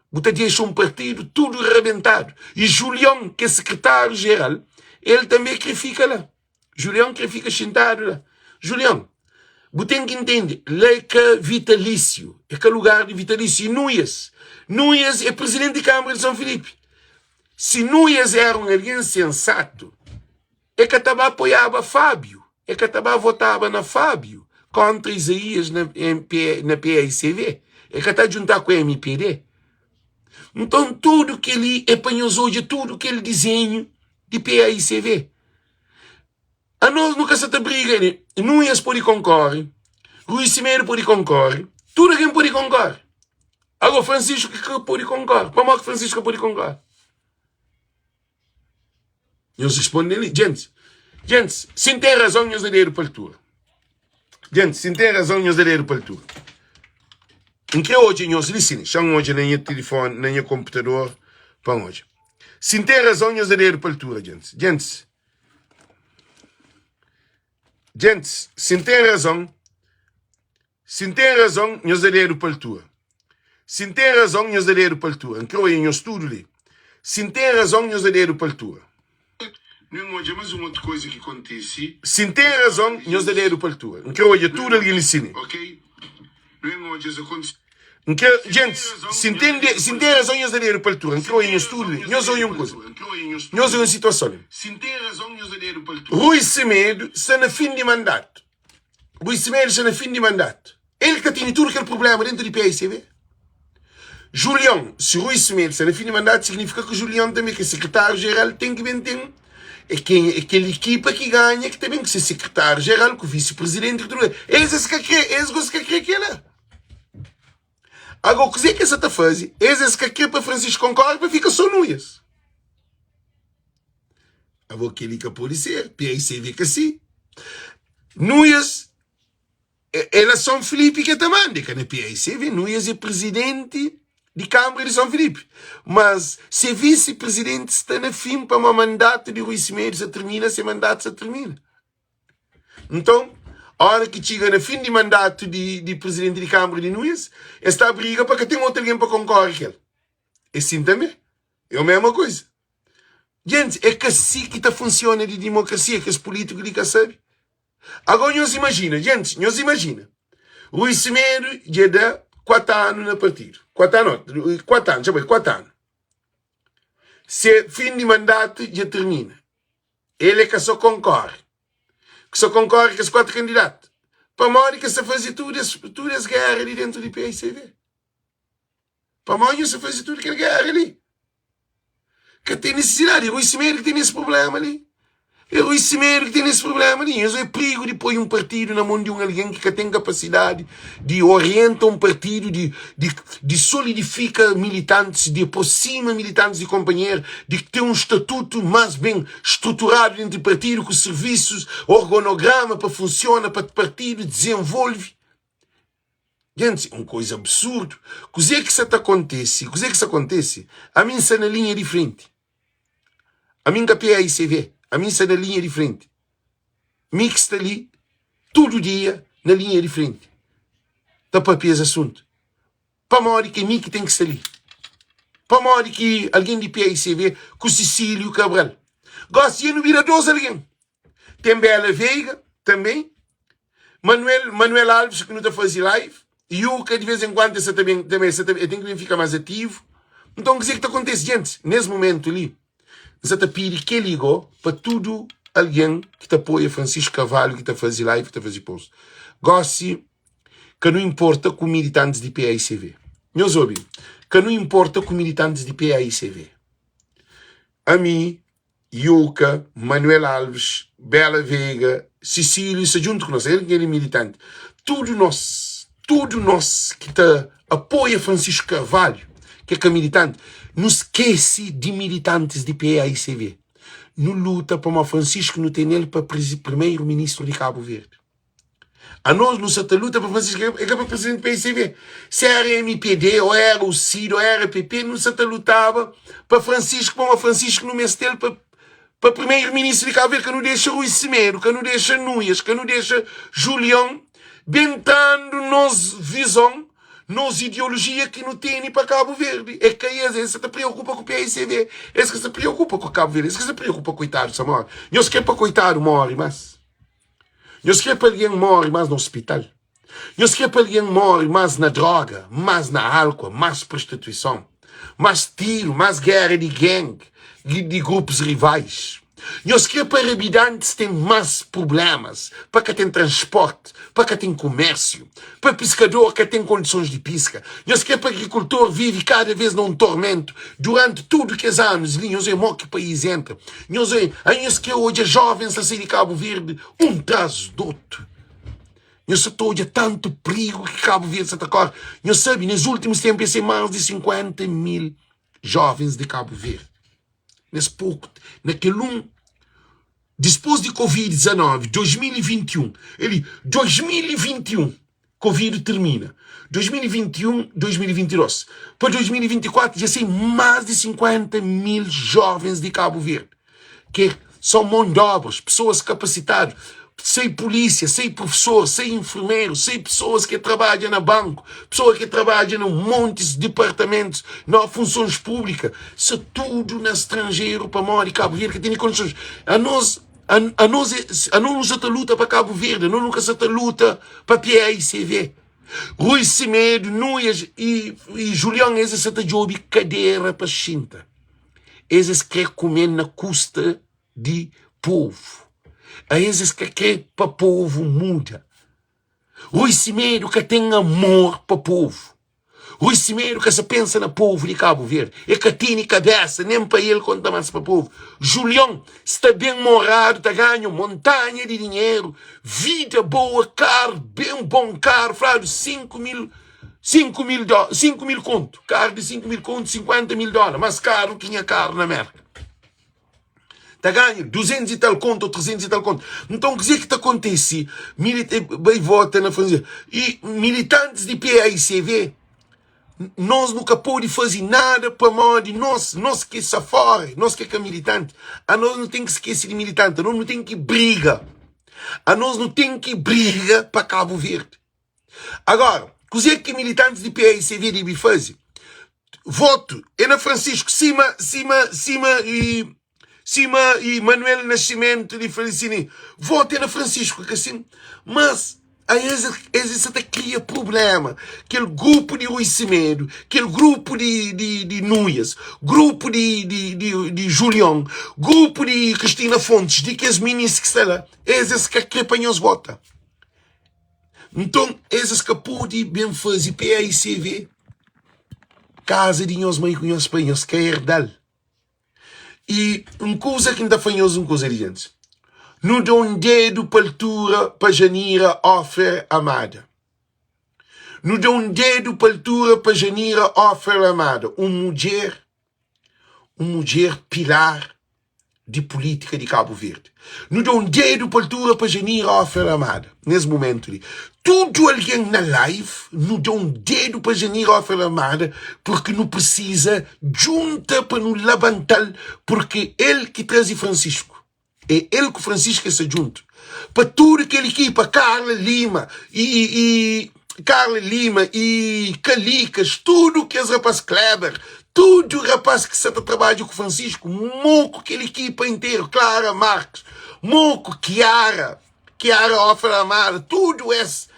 Bu ta dexa un partidu tudu rabentadu. I Julion, ki é sekretáriu jeral, el tanbe kre fika la. Julion kre fika xintadu la. Julion, bu ten ki ntende, la é ka vitalísiu, é ka lugar di vitalísiu. I Nuias? Nuias é prizidenti di Kánmara di Son Filipi. Si Nuias éra un algen sensatu, e ka ta ba apoiaba Fábiu, e ka ta ba votaba na Fábiu kóntra Izaías na, MP, na PAICV, e ka ta djuntá ku MPD. Nton, tudu kel-li é pa nhos odja tudu kel dizenhu di PAICV. Anos nu ka sa ta briga li. Nunes pode konkore, Rui Semedo pode konkore, tudu algen pode konkore. Agora Francisco ki ka pode konkore. Pamodi ki Francisco ka pode konkore? Nhos responde li. Gentis, gentis, si N ten razon nhos da dedu pa altura. Gentis, si N ten razon nhos da dedu pa altura. N kre odja nhos li sin. Xa N odja na nha tilifoni, na nha konputador pa N odja. Si N ten razon nhos da dedu pa altura, gentis. Gentis, Gentis, si N ten razon, si N ten razon, nhos da dedu pa altura. Si N ten razon, nhos da dedu pa altura. N kre oia nhos tudu li. Si N ten razon, nhos da dedu pa altura. Nu odja más un otu koza ki kontise. Si N ten razon, nhos da dedu pa altura. N kre odja tudu algen li si. Ok, nu odja es akontise. N kre, gentis, si N ten de, si N ten razon nhos da dedu pa altura. N kre oia nhos tudu li. Nhos oia un kuza. Nhos oia un situason li. Rui Semedo sta na fin di mandatu. Rui Semedo sta na fin di mandatu. El ka tene tudu kel prubléma dentu di PAICB. Julion, si Rui Semedo sta na fin di mandatu, signifika ki Julion tanbe, ki é sekretáriu jeral, ten ki ben ten é ken, é kel ekipa ki ganha ki ta ben ku se sekretáriu jeral, ku visi-prizidenti, ku tudu. Es es ka kre, es gosi ka kre kela. Agora, kuzê ki es sa ta faze? Es es ka kre pa Francisco konkorda pa fika só Nuias. Agora, kel-li ka pode ser. PICV ka si. Nuias, é la São Filipe ke ta manda, é ka na PICV. Nuias é presidenti di Câmara di São Filipe. Mas, se vice-presidenti sta na fin pamó mandatu di Rui Semedo sa termina, se mandatu sa termina. Nton, óra ki txiga na fin di mandatu di, di prizidenti di Kanbra di Nuias, es ta briga pa ka ten otu algen pa konkore ku el. É sin tanbê. É omesma koiza. Gentis, é ka si ki ta funsiona di dimokrasia, kes pulítiku li ka sabe. Agora nhos imajina, gentis, nhos imajina, Rui Semedo dja da 4 anu na partidu. 4 anu, 4 anu, dja bai 4 anu. Se fin di mandatu dja tirmina. El é ka sô konkóre. Ki sô konkóre kes 4 kandidatu. Pamodi ki es ta faze tudu es, tudu es géra li dentu di PICV? Pamodi nhos ta faze tudu kel géra li? Ka ten nisisidadi. É Rui Semedo ki ten es prubléma li. É Rui Semedo ki ten es prubléma li. Nhos é prigu di poi un partidu na mon di un algen ki ka ten kapasidadi di orienta un partidu, di, di, di solidifika militantis, di aprosima militantis di konpanheru, di ten un statutu más ben struturadu dentu di partidu, ku sirvisus, orgonograma pa funsiona, pa partidu dizenvolve. Gentis, un koiza absurdu. Kuzê ki sa ta kontese? Kuzê ki sa kontese? Ami N sta na linha di frenti. Ami N ka PAICV. Ami N sta na linha di frenti. Mi ki sta li tudu dia na linha di frenti ta papia es asuntu. Pamodi ki mi ki ten ki sta li? Pamodi ki algen di PAICV ku Cecílio Cabral? Gosi dja nu bira dos algen. Ten Bela Veiga tanben, Manuel, Manuel Alves ki nu ta faze live, Yuka di vez en kuantu el sa ta ben tanben, el sa ta el ten ki ben fika más ativu. Nton kuzê ki ta kontese gentis? Nes mumentu li N sa ta pidi kel-li go pa tudu algen ki ta apoia Francisco Carvalho ki ta faze live, ki ta faze post. Gosi ka nu inporta ku militantis di PAICV. Nhos obi, ka nu inporta ku militantis di PAICV. Ami. Yuka, Manuel Alves, Bela Veiga, Cecílio sta djuntu ku nos, el ki é militanti. Tudu nos, tudu nos ki ta apoia Francisco Carvalho, ki é ka militanti, nu skese di militantis di PAICV. Nu luta pamodi Francisco nu tene-l pa primeru ministru di Kabu Verdi. Anos nu sa ta luta pa Francisco é ka pa presidente PICV. Se era MPD ou era o CID ou era PP, nu sa ta lutaba pa Francisco, pamodi Francisco nu meste-l pa pa primeiro ministro di Cabo Verde, ka nu dexa Rui Semedo, ka nu dexa Nuias, ka nu dexa Julião bentando nos vizon, nos ideologia ki nu tene pa Cabo Verde. É ka es, es sa ta preokupa ku PICV, es ka sa preokupa ku Cabo Verde, es ka sa preokupa koitadu sa morre. Nhos kre pa koitadu morre mas? Nhos kre pa algen móre más na ospital? Nhos kre pa algen móre más na dróga, más na álkua, más prostituison, más tiru, más géra di gang i di grupus rivais? Nhos kre pa rabidantis ten más prublémas, pa ka ten transpórti, pa ka ten kumérsiu, pa piskador ka ten kondisons di piska? Nhos kre pa agrikultor vive kada vês na un tormentu duranti tudu kes anus li? Nhos é mó ki país entra Nhos oi, ai nhos kre odja jovens ta sai di Kabu Verdi un tras d'otu. Nhos sa ta odja tantu prigu ki Kabu Verdi sa ta kore. Nhos sabe, nes ultimus tenpu es sai mas di 50 mil jovens di Kabu Verdi. Nes poku, na kel un, dispos di Covid 19, 2021, eli, 2021, Covid termina 2021, 2022 pa 2024 dja sai más di 50 mil jovens di Kabu Verdi ke são mão de obras, pessoas kapasitadu, sai polícia, sai professor, sai enfermeiro, sai pessoas ke trabadja na banku, pessoa ke trabadja na montis departamentus, na funsons públika, sa tudu na stranjeru pamodi Kabu Verdi ka tene kondisons. Anos Anos anos nu sa ta luta pa Kabu Verdi, anos nu ka sa ta luta pa PAICV. Rui Semedo, Nuias i, i Julião, es sa ta djobe kadera pa xinta. Es es kre kume na kusta di povu. A es es ka kre pa povu muda. Rui Semedo ka ten amor pa povu. Rui Semedo ka sa pensa na povu di Kabu Verdi. E ka tene kabesa nen pa el konta mas pa povu. Julion sta ben moradu, ta ganha montanha di dinheru, vida boa, karu, ben bon karu, fladu 5 mil, 5 mil dó, 5 mil kontu, karu di 5 mil kontu, 50 mil dóla, mas karu ki nha karu na Merka. Ta ganha 200 e tal kontu ou 300 e tal kontu. Nton kuzê ki ta kontise? Milita bai vota na Francisco. I militantis di PAICV, nos nu ka pode faze nada pamodi nos, nos ki sta fora, nos ki é ka militanti, anos nu ten ki skese di militanti, anos nu ten ki briga. Anos nu ten ki briga pa Kabu Verdi. Agora, kuzê ki militantis di PAICV debe faze? Votu é na Francisco, sima, sima, sima e sima e Manuel Nascimento di Felicini. Votu é na Francisco, ka sin? Mas a es, es sa ta kria problema. Kel grupu di Rui Semedo, kel grupu di, di, di Nuias, grupu di, di, di, di Julião, grupu di Cristina Fontes, di kes minis ki sta la, es es ka kre pa nhos vota. Nton, es es ka pode ben faze PAICV kaza di nhos mai ku nhos pai, nhos ka erda-l. I un kuza ki N ta fla nhos un kuza di gentis, nu da un dedu pa altura pa Janira Ofer Amada. Nu da un dedu pa altura pa Janira Ofer Amada, un mudjer, un mudjer pilar di pulítika di Kabu Verdi. Nu da un dedu pa altura pa Janira Ofer Amada, nes mumentu li. Tudu algen na live, nu da un dedu pa Janira Ofer Amada, purki nu prisiza djunta pa nu labanta-l, purki el ki traze Francisco. É el ku Francisco es sta djuntu. Pa tudu kel ekipa, Carla Lima i, i Carla Lima i Calicas, tudu kes rapaz, Kleber, tudu rapaz ki sa ta trabadja ku Francisco, moku kel ekipa interu, Clara Marques, moku Kiara, Kiara Ofer Amara, tudu es,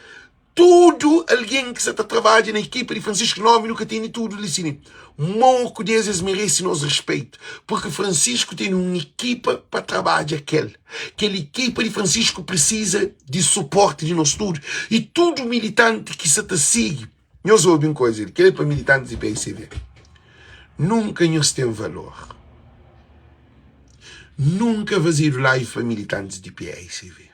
Tudu algen ki sa ta trabadja na ekipa di Francisco Nomi nu ka tene tudu li sini. Moku des es merese nos respeitu, purki Francisco tene un ekipa pa trabadja kel. Kel ekipa di Francisco prisiza di suporti di nos tudu i tudu militanti ki sa ta sigi. Nhos obi un koza li, kel é pa militantis di PICV. Nunka nhos ten valor. Nunka fazedu live pa militantis di paicv.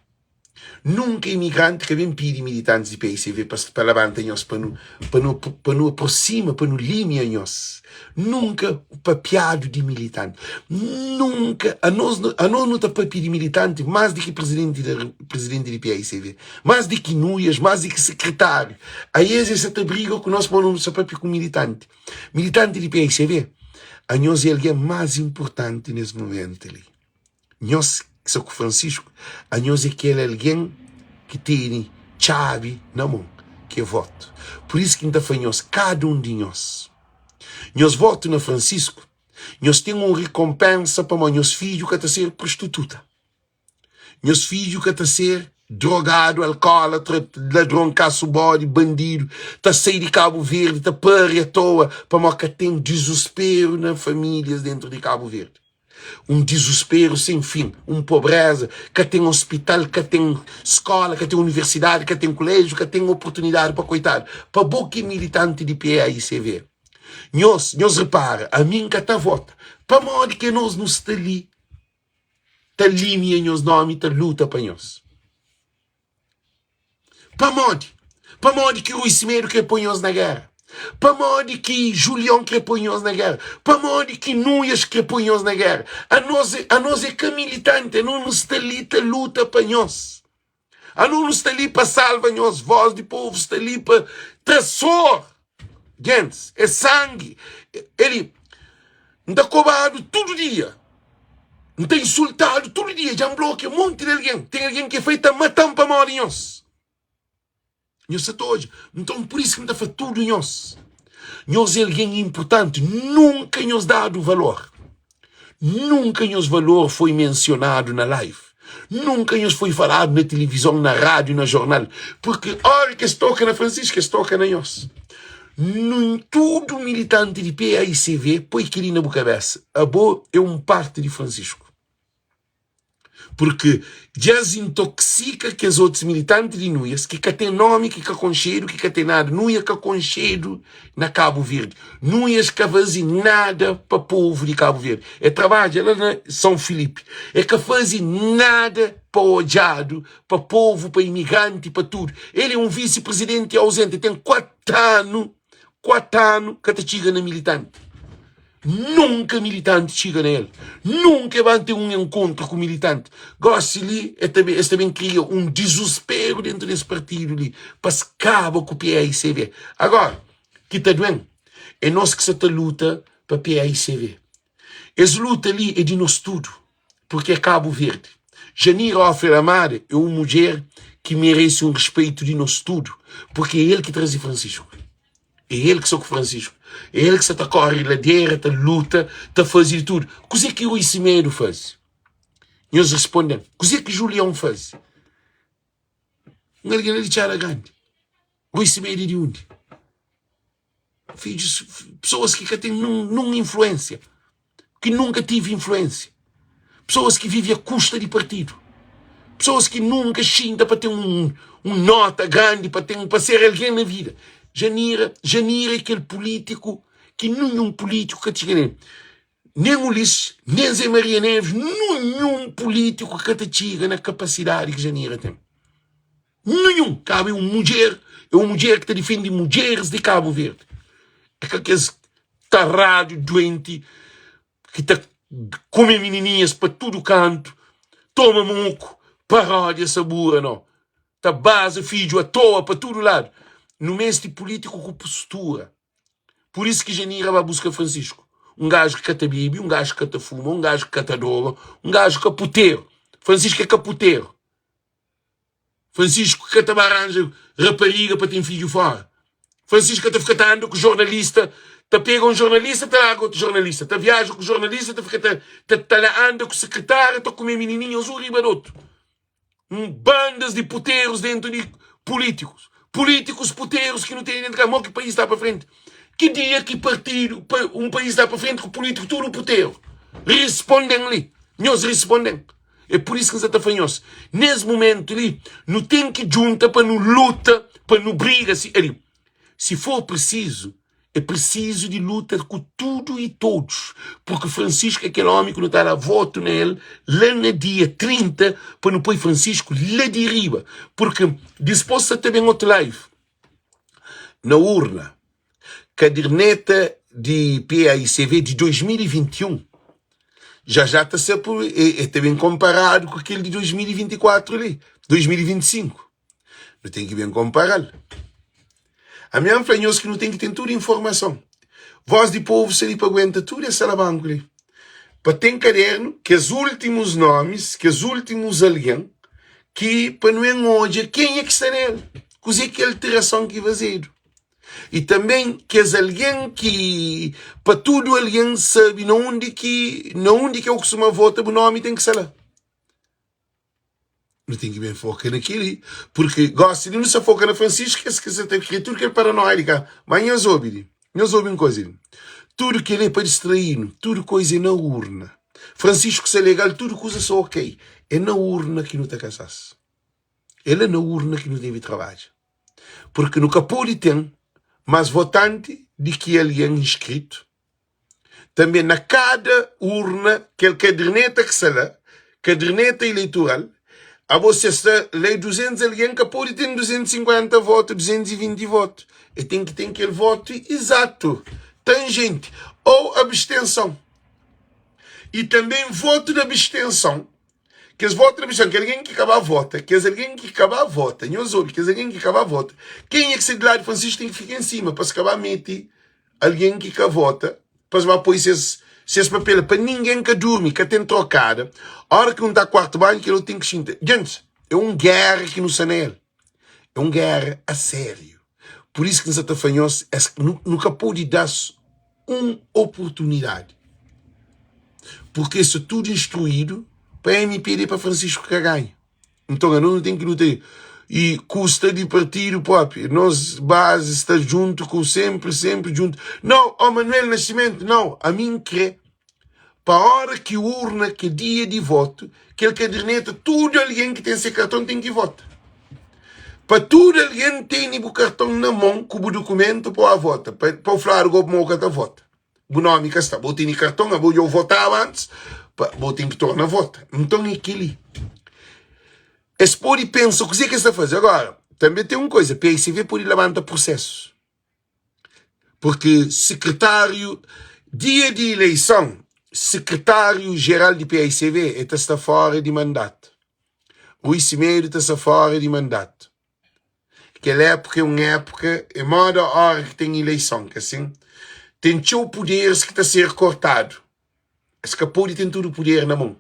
Nunka imigranti ka ben pidi militantis di paicv pa pa labanta nhos pa nu pa nu pa nu aprosima pa nu limia nhos. Nunka papiadu di militanti. Nunka anos anos nu ta papia di militanti mas di ki presidenti da presidenti di paicv, mas di ki Nuias, mas di ki sekretariu. Aes es sa ta briga ku nos pamo nu sa papia ku militanti. Militanti di paicv, anhos é algen mas inpurtanti nes mumentu li. Nhos ki sta ku Francisco, anhos é kel algen ki tene txabi na mon, ki é votu. Pur isu ki N ta fla nhos, kada un di nhos, nhos votu na Francisco, nhos ten un rikonpensa pamodi nhos fidju ka ta ser prostituta, nhos fidju ka ta ser drogadu, alkólatra, ladron, kasu bodi, bandidu, ta sai di Kabu Verdi, ta pari atoa, pamodi ka ten dizusperu na famílias dentru di Kabu Verdi. Un dizusperu sen fin, un pobréza, ka ten ospital, ka ten skóla, ka ten universidadi, ka ten kuléjiu, ka ten oportunidadi pa koitadu. Pa bo ki é militanti di PAICV, nhos, nhos repara, ami N ka ta vota. Pamodi ki anos nu sta li ta limia nhos nómi, ta luta pa nhos? Pamodi? Pamodi ki Rui Semedo kre poi nhos na géra? Pamodi ki Julion kre poi nhos na géra? Pamodi ki Nuias kre poi nhos na géra? Anos, anos é ka militanti, anos nu sta li ta luta pa nhos. Anos nu sta li pa salva nhos, voz di povu sta li pa tra sor. Gentis, é sangi. Eli, N ta kobadu tudu dia. N ta insultadu tudu dia. Dja N blokia monti di algen. Ten algen ki fai ta mata-m pamodi nhos. Nhos sa ta odja. Nton, pur isu ki N ta fla tudu nhos, nhos é algen inportanti. Nunka nhos dadu valor. Nunka nhos valor foi mensionadu na live. Nunka nhos foi faladu na tilivizon, na rádiu, na jornal. Purki óra ki es toka na Francisco, es toka na nhos. Nun tudu militanti di PAICV poi kel-li na bu kabésa, abo é un párti di Francisco. Purki dja es intoksika kes otus militanti di Nuias ki ka ten nomi, ki ka konxedu, ki ka ten nada. Nuia ka konxedu na Kabu Verdi. Nuias ka faze nada pa povu di Kabu Verdi. E trabadja la na São Filipe. E ka faze nada pa odjadu, pa povu, pa imigranti, pa tudu. El é un visi-prizidenti auzenti. Ten 4 anu, 4 anu ka ta txiga na militanti. Nunka militanti txiga na el. Nunka e ba ten un enkontru ku militanti. Gosi li, e ta es ta ben kria un dizusperu dentu des partidu li pa es kaba ku PAICV. Agora, ki ta duen é nos ki sa ta luta pa PAICV. Es luta li é di nos tudu, purki é Kabu Verdi. Janira Hoffer Amada é un mudjer ki merese un rispeitu di nos tudu, purki é el ki traze Francisco. É el ki sta ku Francisco. É el ki sta ta kóre ladera, ta luta, ta faze di tudu. Kuzê ki Rui Semedo faze? Nhos responde-m. Kuzê ki Julião faze? Un algen la di Txada Grandi. Rui Semedo é di undi? Fidjus, pesoas ki ka ten nun, nun influênsia, ki nunka tive influênsia, pesoas ki vive a kusta di partidu, pesoas ki nunka xinta pa ten un, un nota grandi, pa ten, pa ser algen na vida. Janira, Janira é kel pulítiku ki ninhun pulítiku ka txiga nel. Nen Ulisses, nen Zé Maria Neves, ninhun pulítiku ka ta txiga na kapasidadi ki Janira ten. Ninhun! Kaba é un mudjer, é un mudjer ki ta difende mudjeris di Kabu Verdi. É ka kes taradu duenti ki ta kume minininhas pa tudu kantu, toma moku, paródia sabura, no. Ta baza fidju atoa pa tudu ladu. Nu meste pulítiku ku postura. Pur isu ki Janira ba buska Francisco. Un gaju ki ka ta bebe, un gaju ki ka ta fuma, un gaju ki ka ta droga, un gaju kaputeru. Francisco é kaputeru. Francisco ka ta ba ranja rapariga pa ten fidju fora. Francisco ka ta fika ta anda ku jornalista, ta pega un jornalista ta larga otu jornalista, ta viaja ku jornalista, ta fika ta, ta, ta la anda ku sekretária, ta kume minininhas un riba di otu. Un bandas di puterus dentu di pulítikus. Pulítikus puterus ki nu tene dentu ka, mo ki país ta pa frenti? Ki dia ki partidu, pa, un país ta pa frenti ku pulítiku tudu puteru? Risponden li. Nhos risponden. É pur isu ki N sa ta fla nhos, nes mumentu li, nu ten ki djunta pa nu luta, pa nu briga. Si, ali, si for prisizu, É prisizu di luta ku tudu i todus, purki Francisco é kel omi ku nu ta da votu na el la na dia 30 pa nu poi Francisco la di riba, purki dispos sa ta ben otu live na urna, kaderneta di PAICV di 2021 já já ta ser e ta ben konparadu ku kel di 2024 li, 2025. Nu ten ki ben konpara-l. Ami N fla nhos ki nu ten ki ten tudu informason. Voz di povu sta li pa aguenta tudu es salabanku li. Pa ten kadernu, kes últimus nomis, kes últimus algen ki pa nu en odja kenha ki sta nel, kuze ki alterason ki fazedu. I tanben kes algen ki pa tudu algen sabe na undi ki na undi ki eu kustuma vota bu nomi ten ki sta la. Nu ten ki ben foka na kel-li, purki gosi li nu sta foka na Francisco, es ki sa ta kria tudu kel paranoia di ka. Má nhos obi li, nhos obi un koza li, tudu kel-li é pa distraí-nu, tudu koza é na urna. Francisco sta legal, tudu kuza sta ok, é na urna ki nu ta kasa-s. É la na urna ki nu debe trabadja, purki nu ka pode ten más votanti di ki algen inskritu. Tanbe na kada urna kel kaderneta ki sta la, kaderneta ileitural, abo si es sta la é 200 algen ka pode ten 250 votu, 220 votu. E ten ki ten kel votu izatu, tangenti, ou abstenson. I tanbe votu di abstenson, kes votu di abstenson, kel algen ki ka ba vota, kes algen ki ka ba vota, nhos obi, kes algen ki ka ba vota, kenha ki sta di ladu di Francisco ten ki fika en sima pa es ka ba mete Algen ki ka vota pa es ba poi ses ses papel pa ningen ka durmi, ka ten trokada. Ora ki un ta kuartu banhu kel otu ten ki xinta. Gentis, é un géra ki nu sta na el. É un géra a sériu. Pur isu ki N sa ta fla nhos, es nu nu ka pode da-s un oportunidadi. Purki es sta tudu instruídu pa mpd pa Francisco ka ganha. Nton anos nu ten ki luta i kusta di partidu propi. Nos bazi sta djuntu ku senpri, senpri djuntu. Nau, ó Manuel Nascimento, nau, ami N kre pa ora ki urna ke dia di votu, kel kaderneta tudu algen ki ten se karton ten ki vota. Pa tudu algen tene bu karton na mon ku bu dukumentu pa o vota, pa pa fladu go ma bu ka ta vota. Bu nomi ka sta, bo tene karton, abo dja bu votaba antis, pa bo ten ki torna vota. Nton é kel-li. Es pode pensa kuzê ki es ta faze. Agora, tanbe ten un koza, PICV pode labanta prosesu. Porque sekretáriu, dia di ileison, sekretáriu jeral di PICV e ta sta fora di mandatu. Rui Semedo ta sta fora di mandatu. Kel époka é un époka, é moda óra ki ten ileison, ka sin? Ten txeu puderis ki ta ser kortadu. Es ka pode ten tudu puder na mon,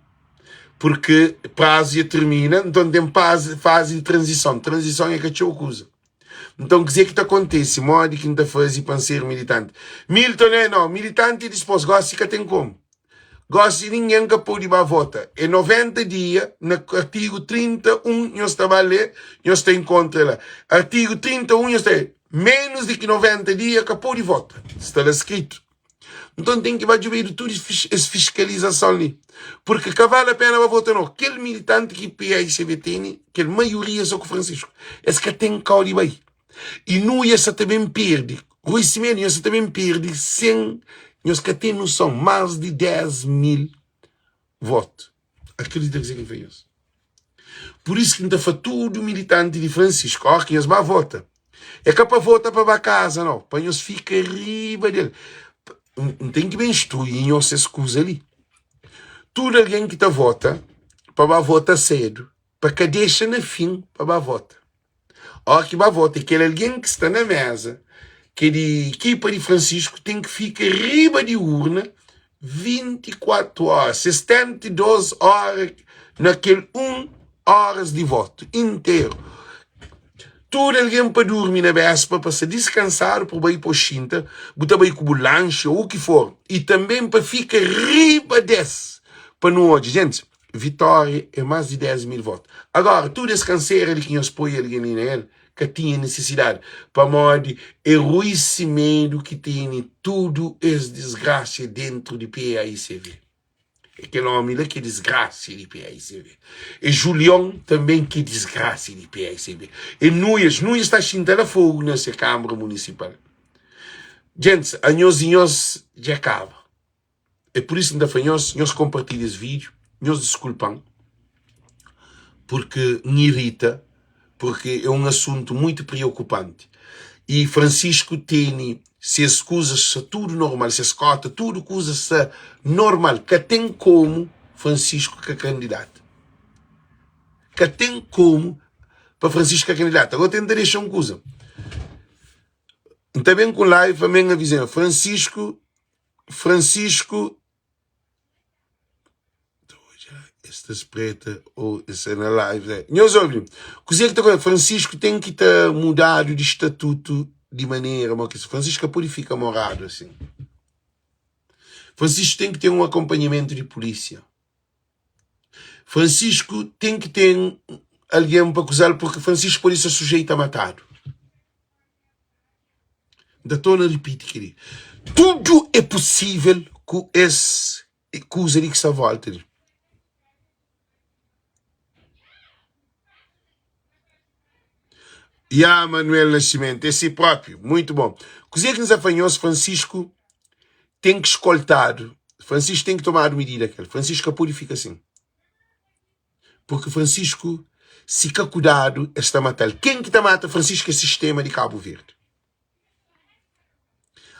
purki prazu dja tirmina, nton ten fazi di tranzison. Tranzison é ka txeu kuza. Nton, kuzê ki ta kontese? Modi ki N ta faze pa N ser militanti? Milton, É, nau, militanti é dispôs, gósi ka ten komu. Gosi ningen ka pode ba vota. É 90 dia, na artigu 31 nhos ta ba lê, nhos ta inkontra la. Artigu 31 nhos ta lê, menus di ki 90 dia ka pode vota. Sta la skritu. Nton ten ki ba djubedu tudu es fiskalizason li. Purki ka vale a pena ba vota no. Kel militanti ki PAICV tene, kel maioria so ku Francisco. Es ka ten kau di bai. I Nuia sa ta ben perde. Rui Semedo, nhos sa ta ben perde sen nhos ka ten noson, más di 10 mil votu. Akredita kuzê ki N fla nhos. Pur isu ki N ta fla tudu militanti di Francisco, óra ki nhos ba vota, é ka pa vota pa ba kaza nau, pa nhos fika riba del. N ten ki ben instrui nhos es kuza li. Tudu algen ki ta vota, pa ba vota sedu, pa ka dexa na fin pa ba vota. Óra ki ba vota, kel algen ki sta na méza, ki é di ekipa di Francisco, ten ki fika riba di urna 24 óra, 72 óra na kel un óras di votu interu. Tudu algen pa durmi na béspa, pa sta diskansadu, pa bai pa xinta, bu ta bai ku bu lanxi ô u ki for, i tanben pa fika riba des pa nu odja. Gentis, Vitória é más di 10 mil votu. Agora, tudu es kansera li ki nhos poi algen li na el, ka tinha nisisidadi, pamodi é Rui Semedo ki tene tudu es disgrasia dentru di PAICV. É kel omi la ki é disgrasia di PAICV. É Julion tanben ki é disgrasia di PAICV. É Nuias. Nuias ta xinta la fogu na se Kâmara Munisipal. Djentis, anhos i nhos dja kaba. É pur isu ki N ta fla nhos, nhos konpartilha es vídiu, nhos diskulpa-m purki N irita, purki é un asuntu muitu preokupanti. I Francisco tene ses kuzas sta tudu normal, ses kota, tudu kuza sta normal, ka ten komu Francisco ka kandidata. Ka ten komu pa Francisco ka kandidata. Agora tenta dexa un kuza, N ta ben ku live pa men aviza Francisco Francisco Es ta spreta ou es é na live né? Nhos obi, kuzê ki ta konta? Francisco ten ki ta mudadu di statutu di manera mo ki Francisco ka pode fika moradu asin. Francisco ten ki ten un akonpanhamentu di pulísia. Francisco ten ki ten algen pa kuzal porque Francisco pode sta sujeito a matadu. N ta torna ripiti kel-li. Tudu é pusível ku es kuza li ki sta vólta li. Ya, Manuel Nascimento, é si própi. Muito bom. Kuzê ki N sta fla nhos, Francisco ten ki skoltadu. Francisco ten ki tomadu midida kel. Francisco ka pode fika sin. Porque Francisco, si ka kudadu, es ta matal. Ken ki ta mata Francisco é sistema di Cabo Verde.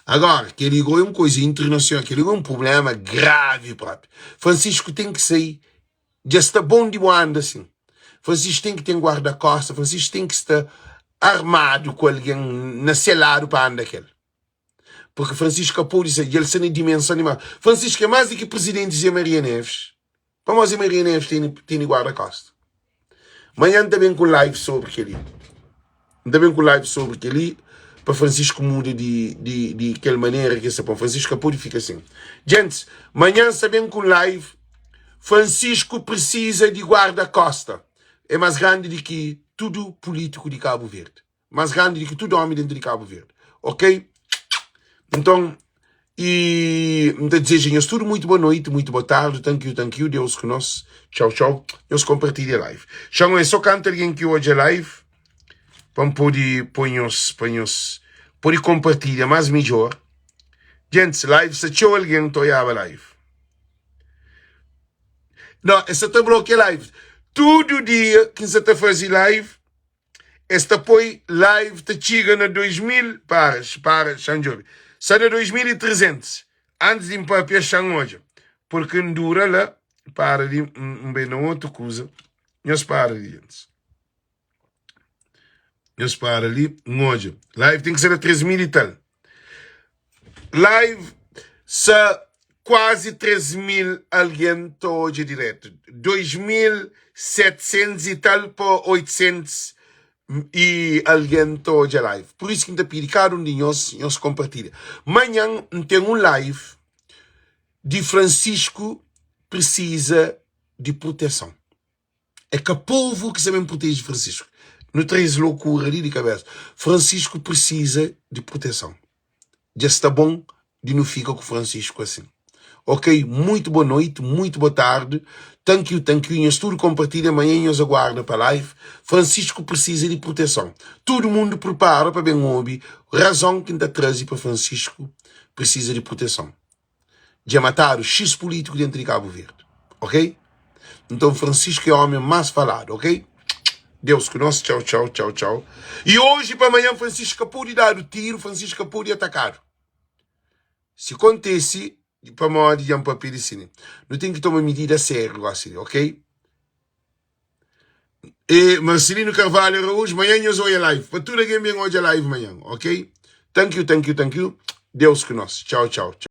Agora, kel li é un koisa internacional, kel li é un problema grave propi. Francisco ten ki sai, dja sta bon di bo anda sin. Francisco ten ki ten guarda-costa, Francisco ten ki sta armadu ku algen na se ladu pa anda kel. Porque Francisco ka pode ser, dja el sta na dimensão di mar. Francisco é más di ki presidenti Zé Maria Neves. Pamodi Zé Maria Neves tene, tene guarda-costa. Manhã N ta ben ku live sobri kel-li. N ta ben ku live sobri kel-li pa Francisco muda di, di, di kel manera ki el sta pon. Francisco ka pode fika sin. Gentis, manhã N sta ben ku live. Francisco precisa di guarda-costa. É más grandi di ki tudu polítiku di Cabo Verde. Más grandi di ki tudu ómi dentu di Kabu Verdi. Ok? Nton, i N ta dizeja nhos tudu muitu boa noiti, muitu boa tardi, thank you, thank you, Deus ku nos, txau, txau. Nhos konpartilha live. Xan é só kantu algen ki odja live pa N pode poi nhos, pa nhos pode konpartilha más midjór. Gentis, live sta txeu algen ta oiaba live. Não, es sa ta blokia live. Tudu dia ki N sa ta faze live, Es ta poi live ta txiga na 2000 para para xan djobe sa na 2300 antis di N papia xan odja porque N dura la para di N bai na otu kuza nhos para li gentis nhos para li N odja live ten ki ser na 3000 i tal Live sa kuazi 3000 algen ta odja diretu, 2700 i tal pa 800 i algen ta odja live. Pur isu ki N ta pidi kada un di nhos, nhos konpartilha. Manhan N ten un live di Francisco precisa di proteson. É ka povu ki sa ben proteje Francisco. Nu tra es lokura li di kabesa. Francisco precisa di proteson. Dja sta bon di nu fika ku Francisco asin. Ok, muito boa noite, muito boa tarde. Thank you, thank you. Nhos tudo compartilha. Amanhã nhos aguarda pa live. Francisco precisa di proteson. Tudo mundo prepara pa ben obi razon ki N ta traze pa Francisco precisa di proteson. Dja matadu X político dentro di Cabo Verde, ok? Então Francisco é homem mais falado, ok? Deus ku nós, tchau, tchau, tchau, tchau. E hoje pa manhã Francisco ka pode dadu tiro, Francisco ka pode atacado. Se acontece, pamodi dja N papia di sini. Nu tem ki toma medida sério gosi li, ok? E Marcelino Carvalho Araújo, manhã nhos oia live. Pa tudo alguém bem odja live manhã, ok? Thank you, thank you, thank you. Deus ku nós. Tchau, tchau.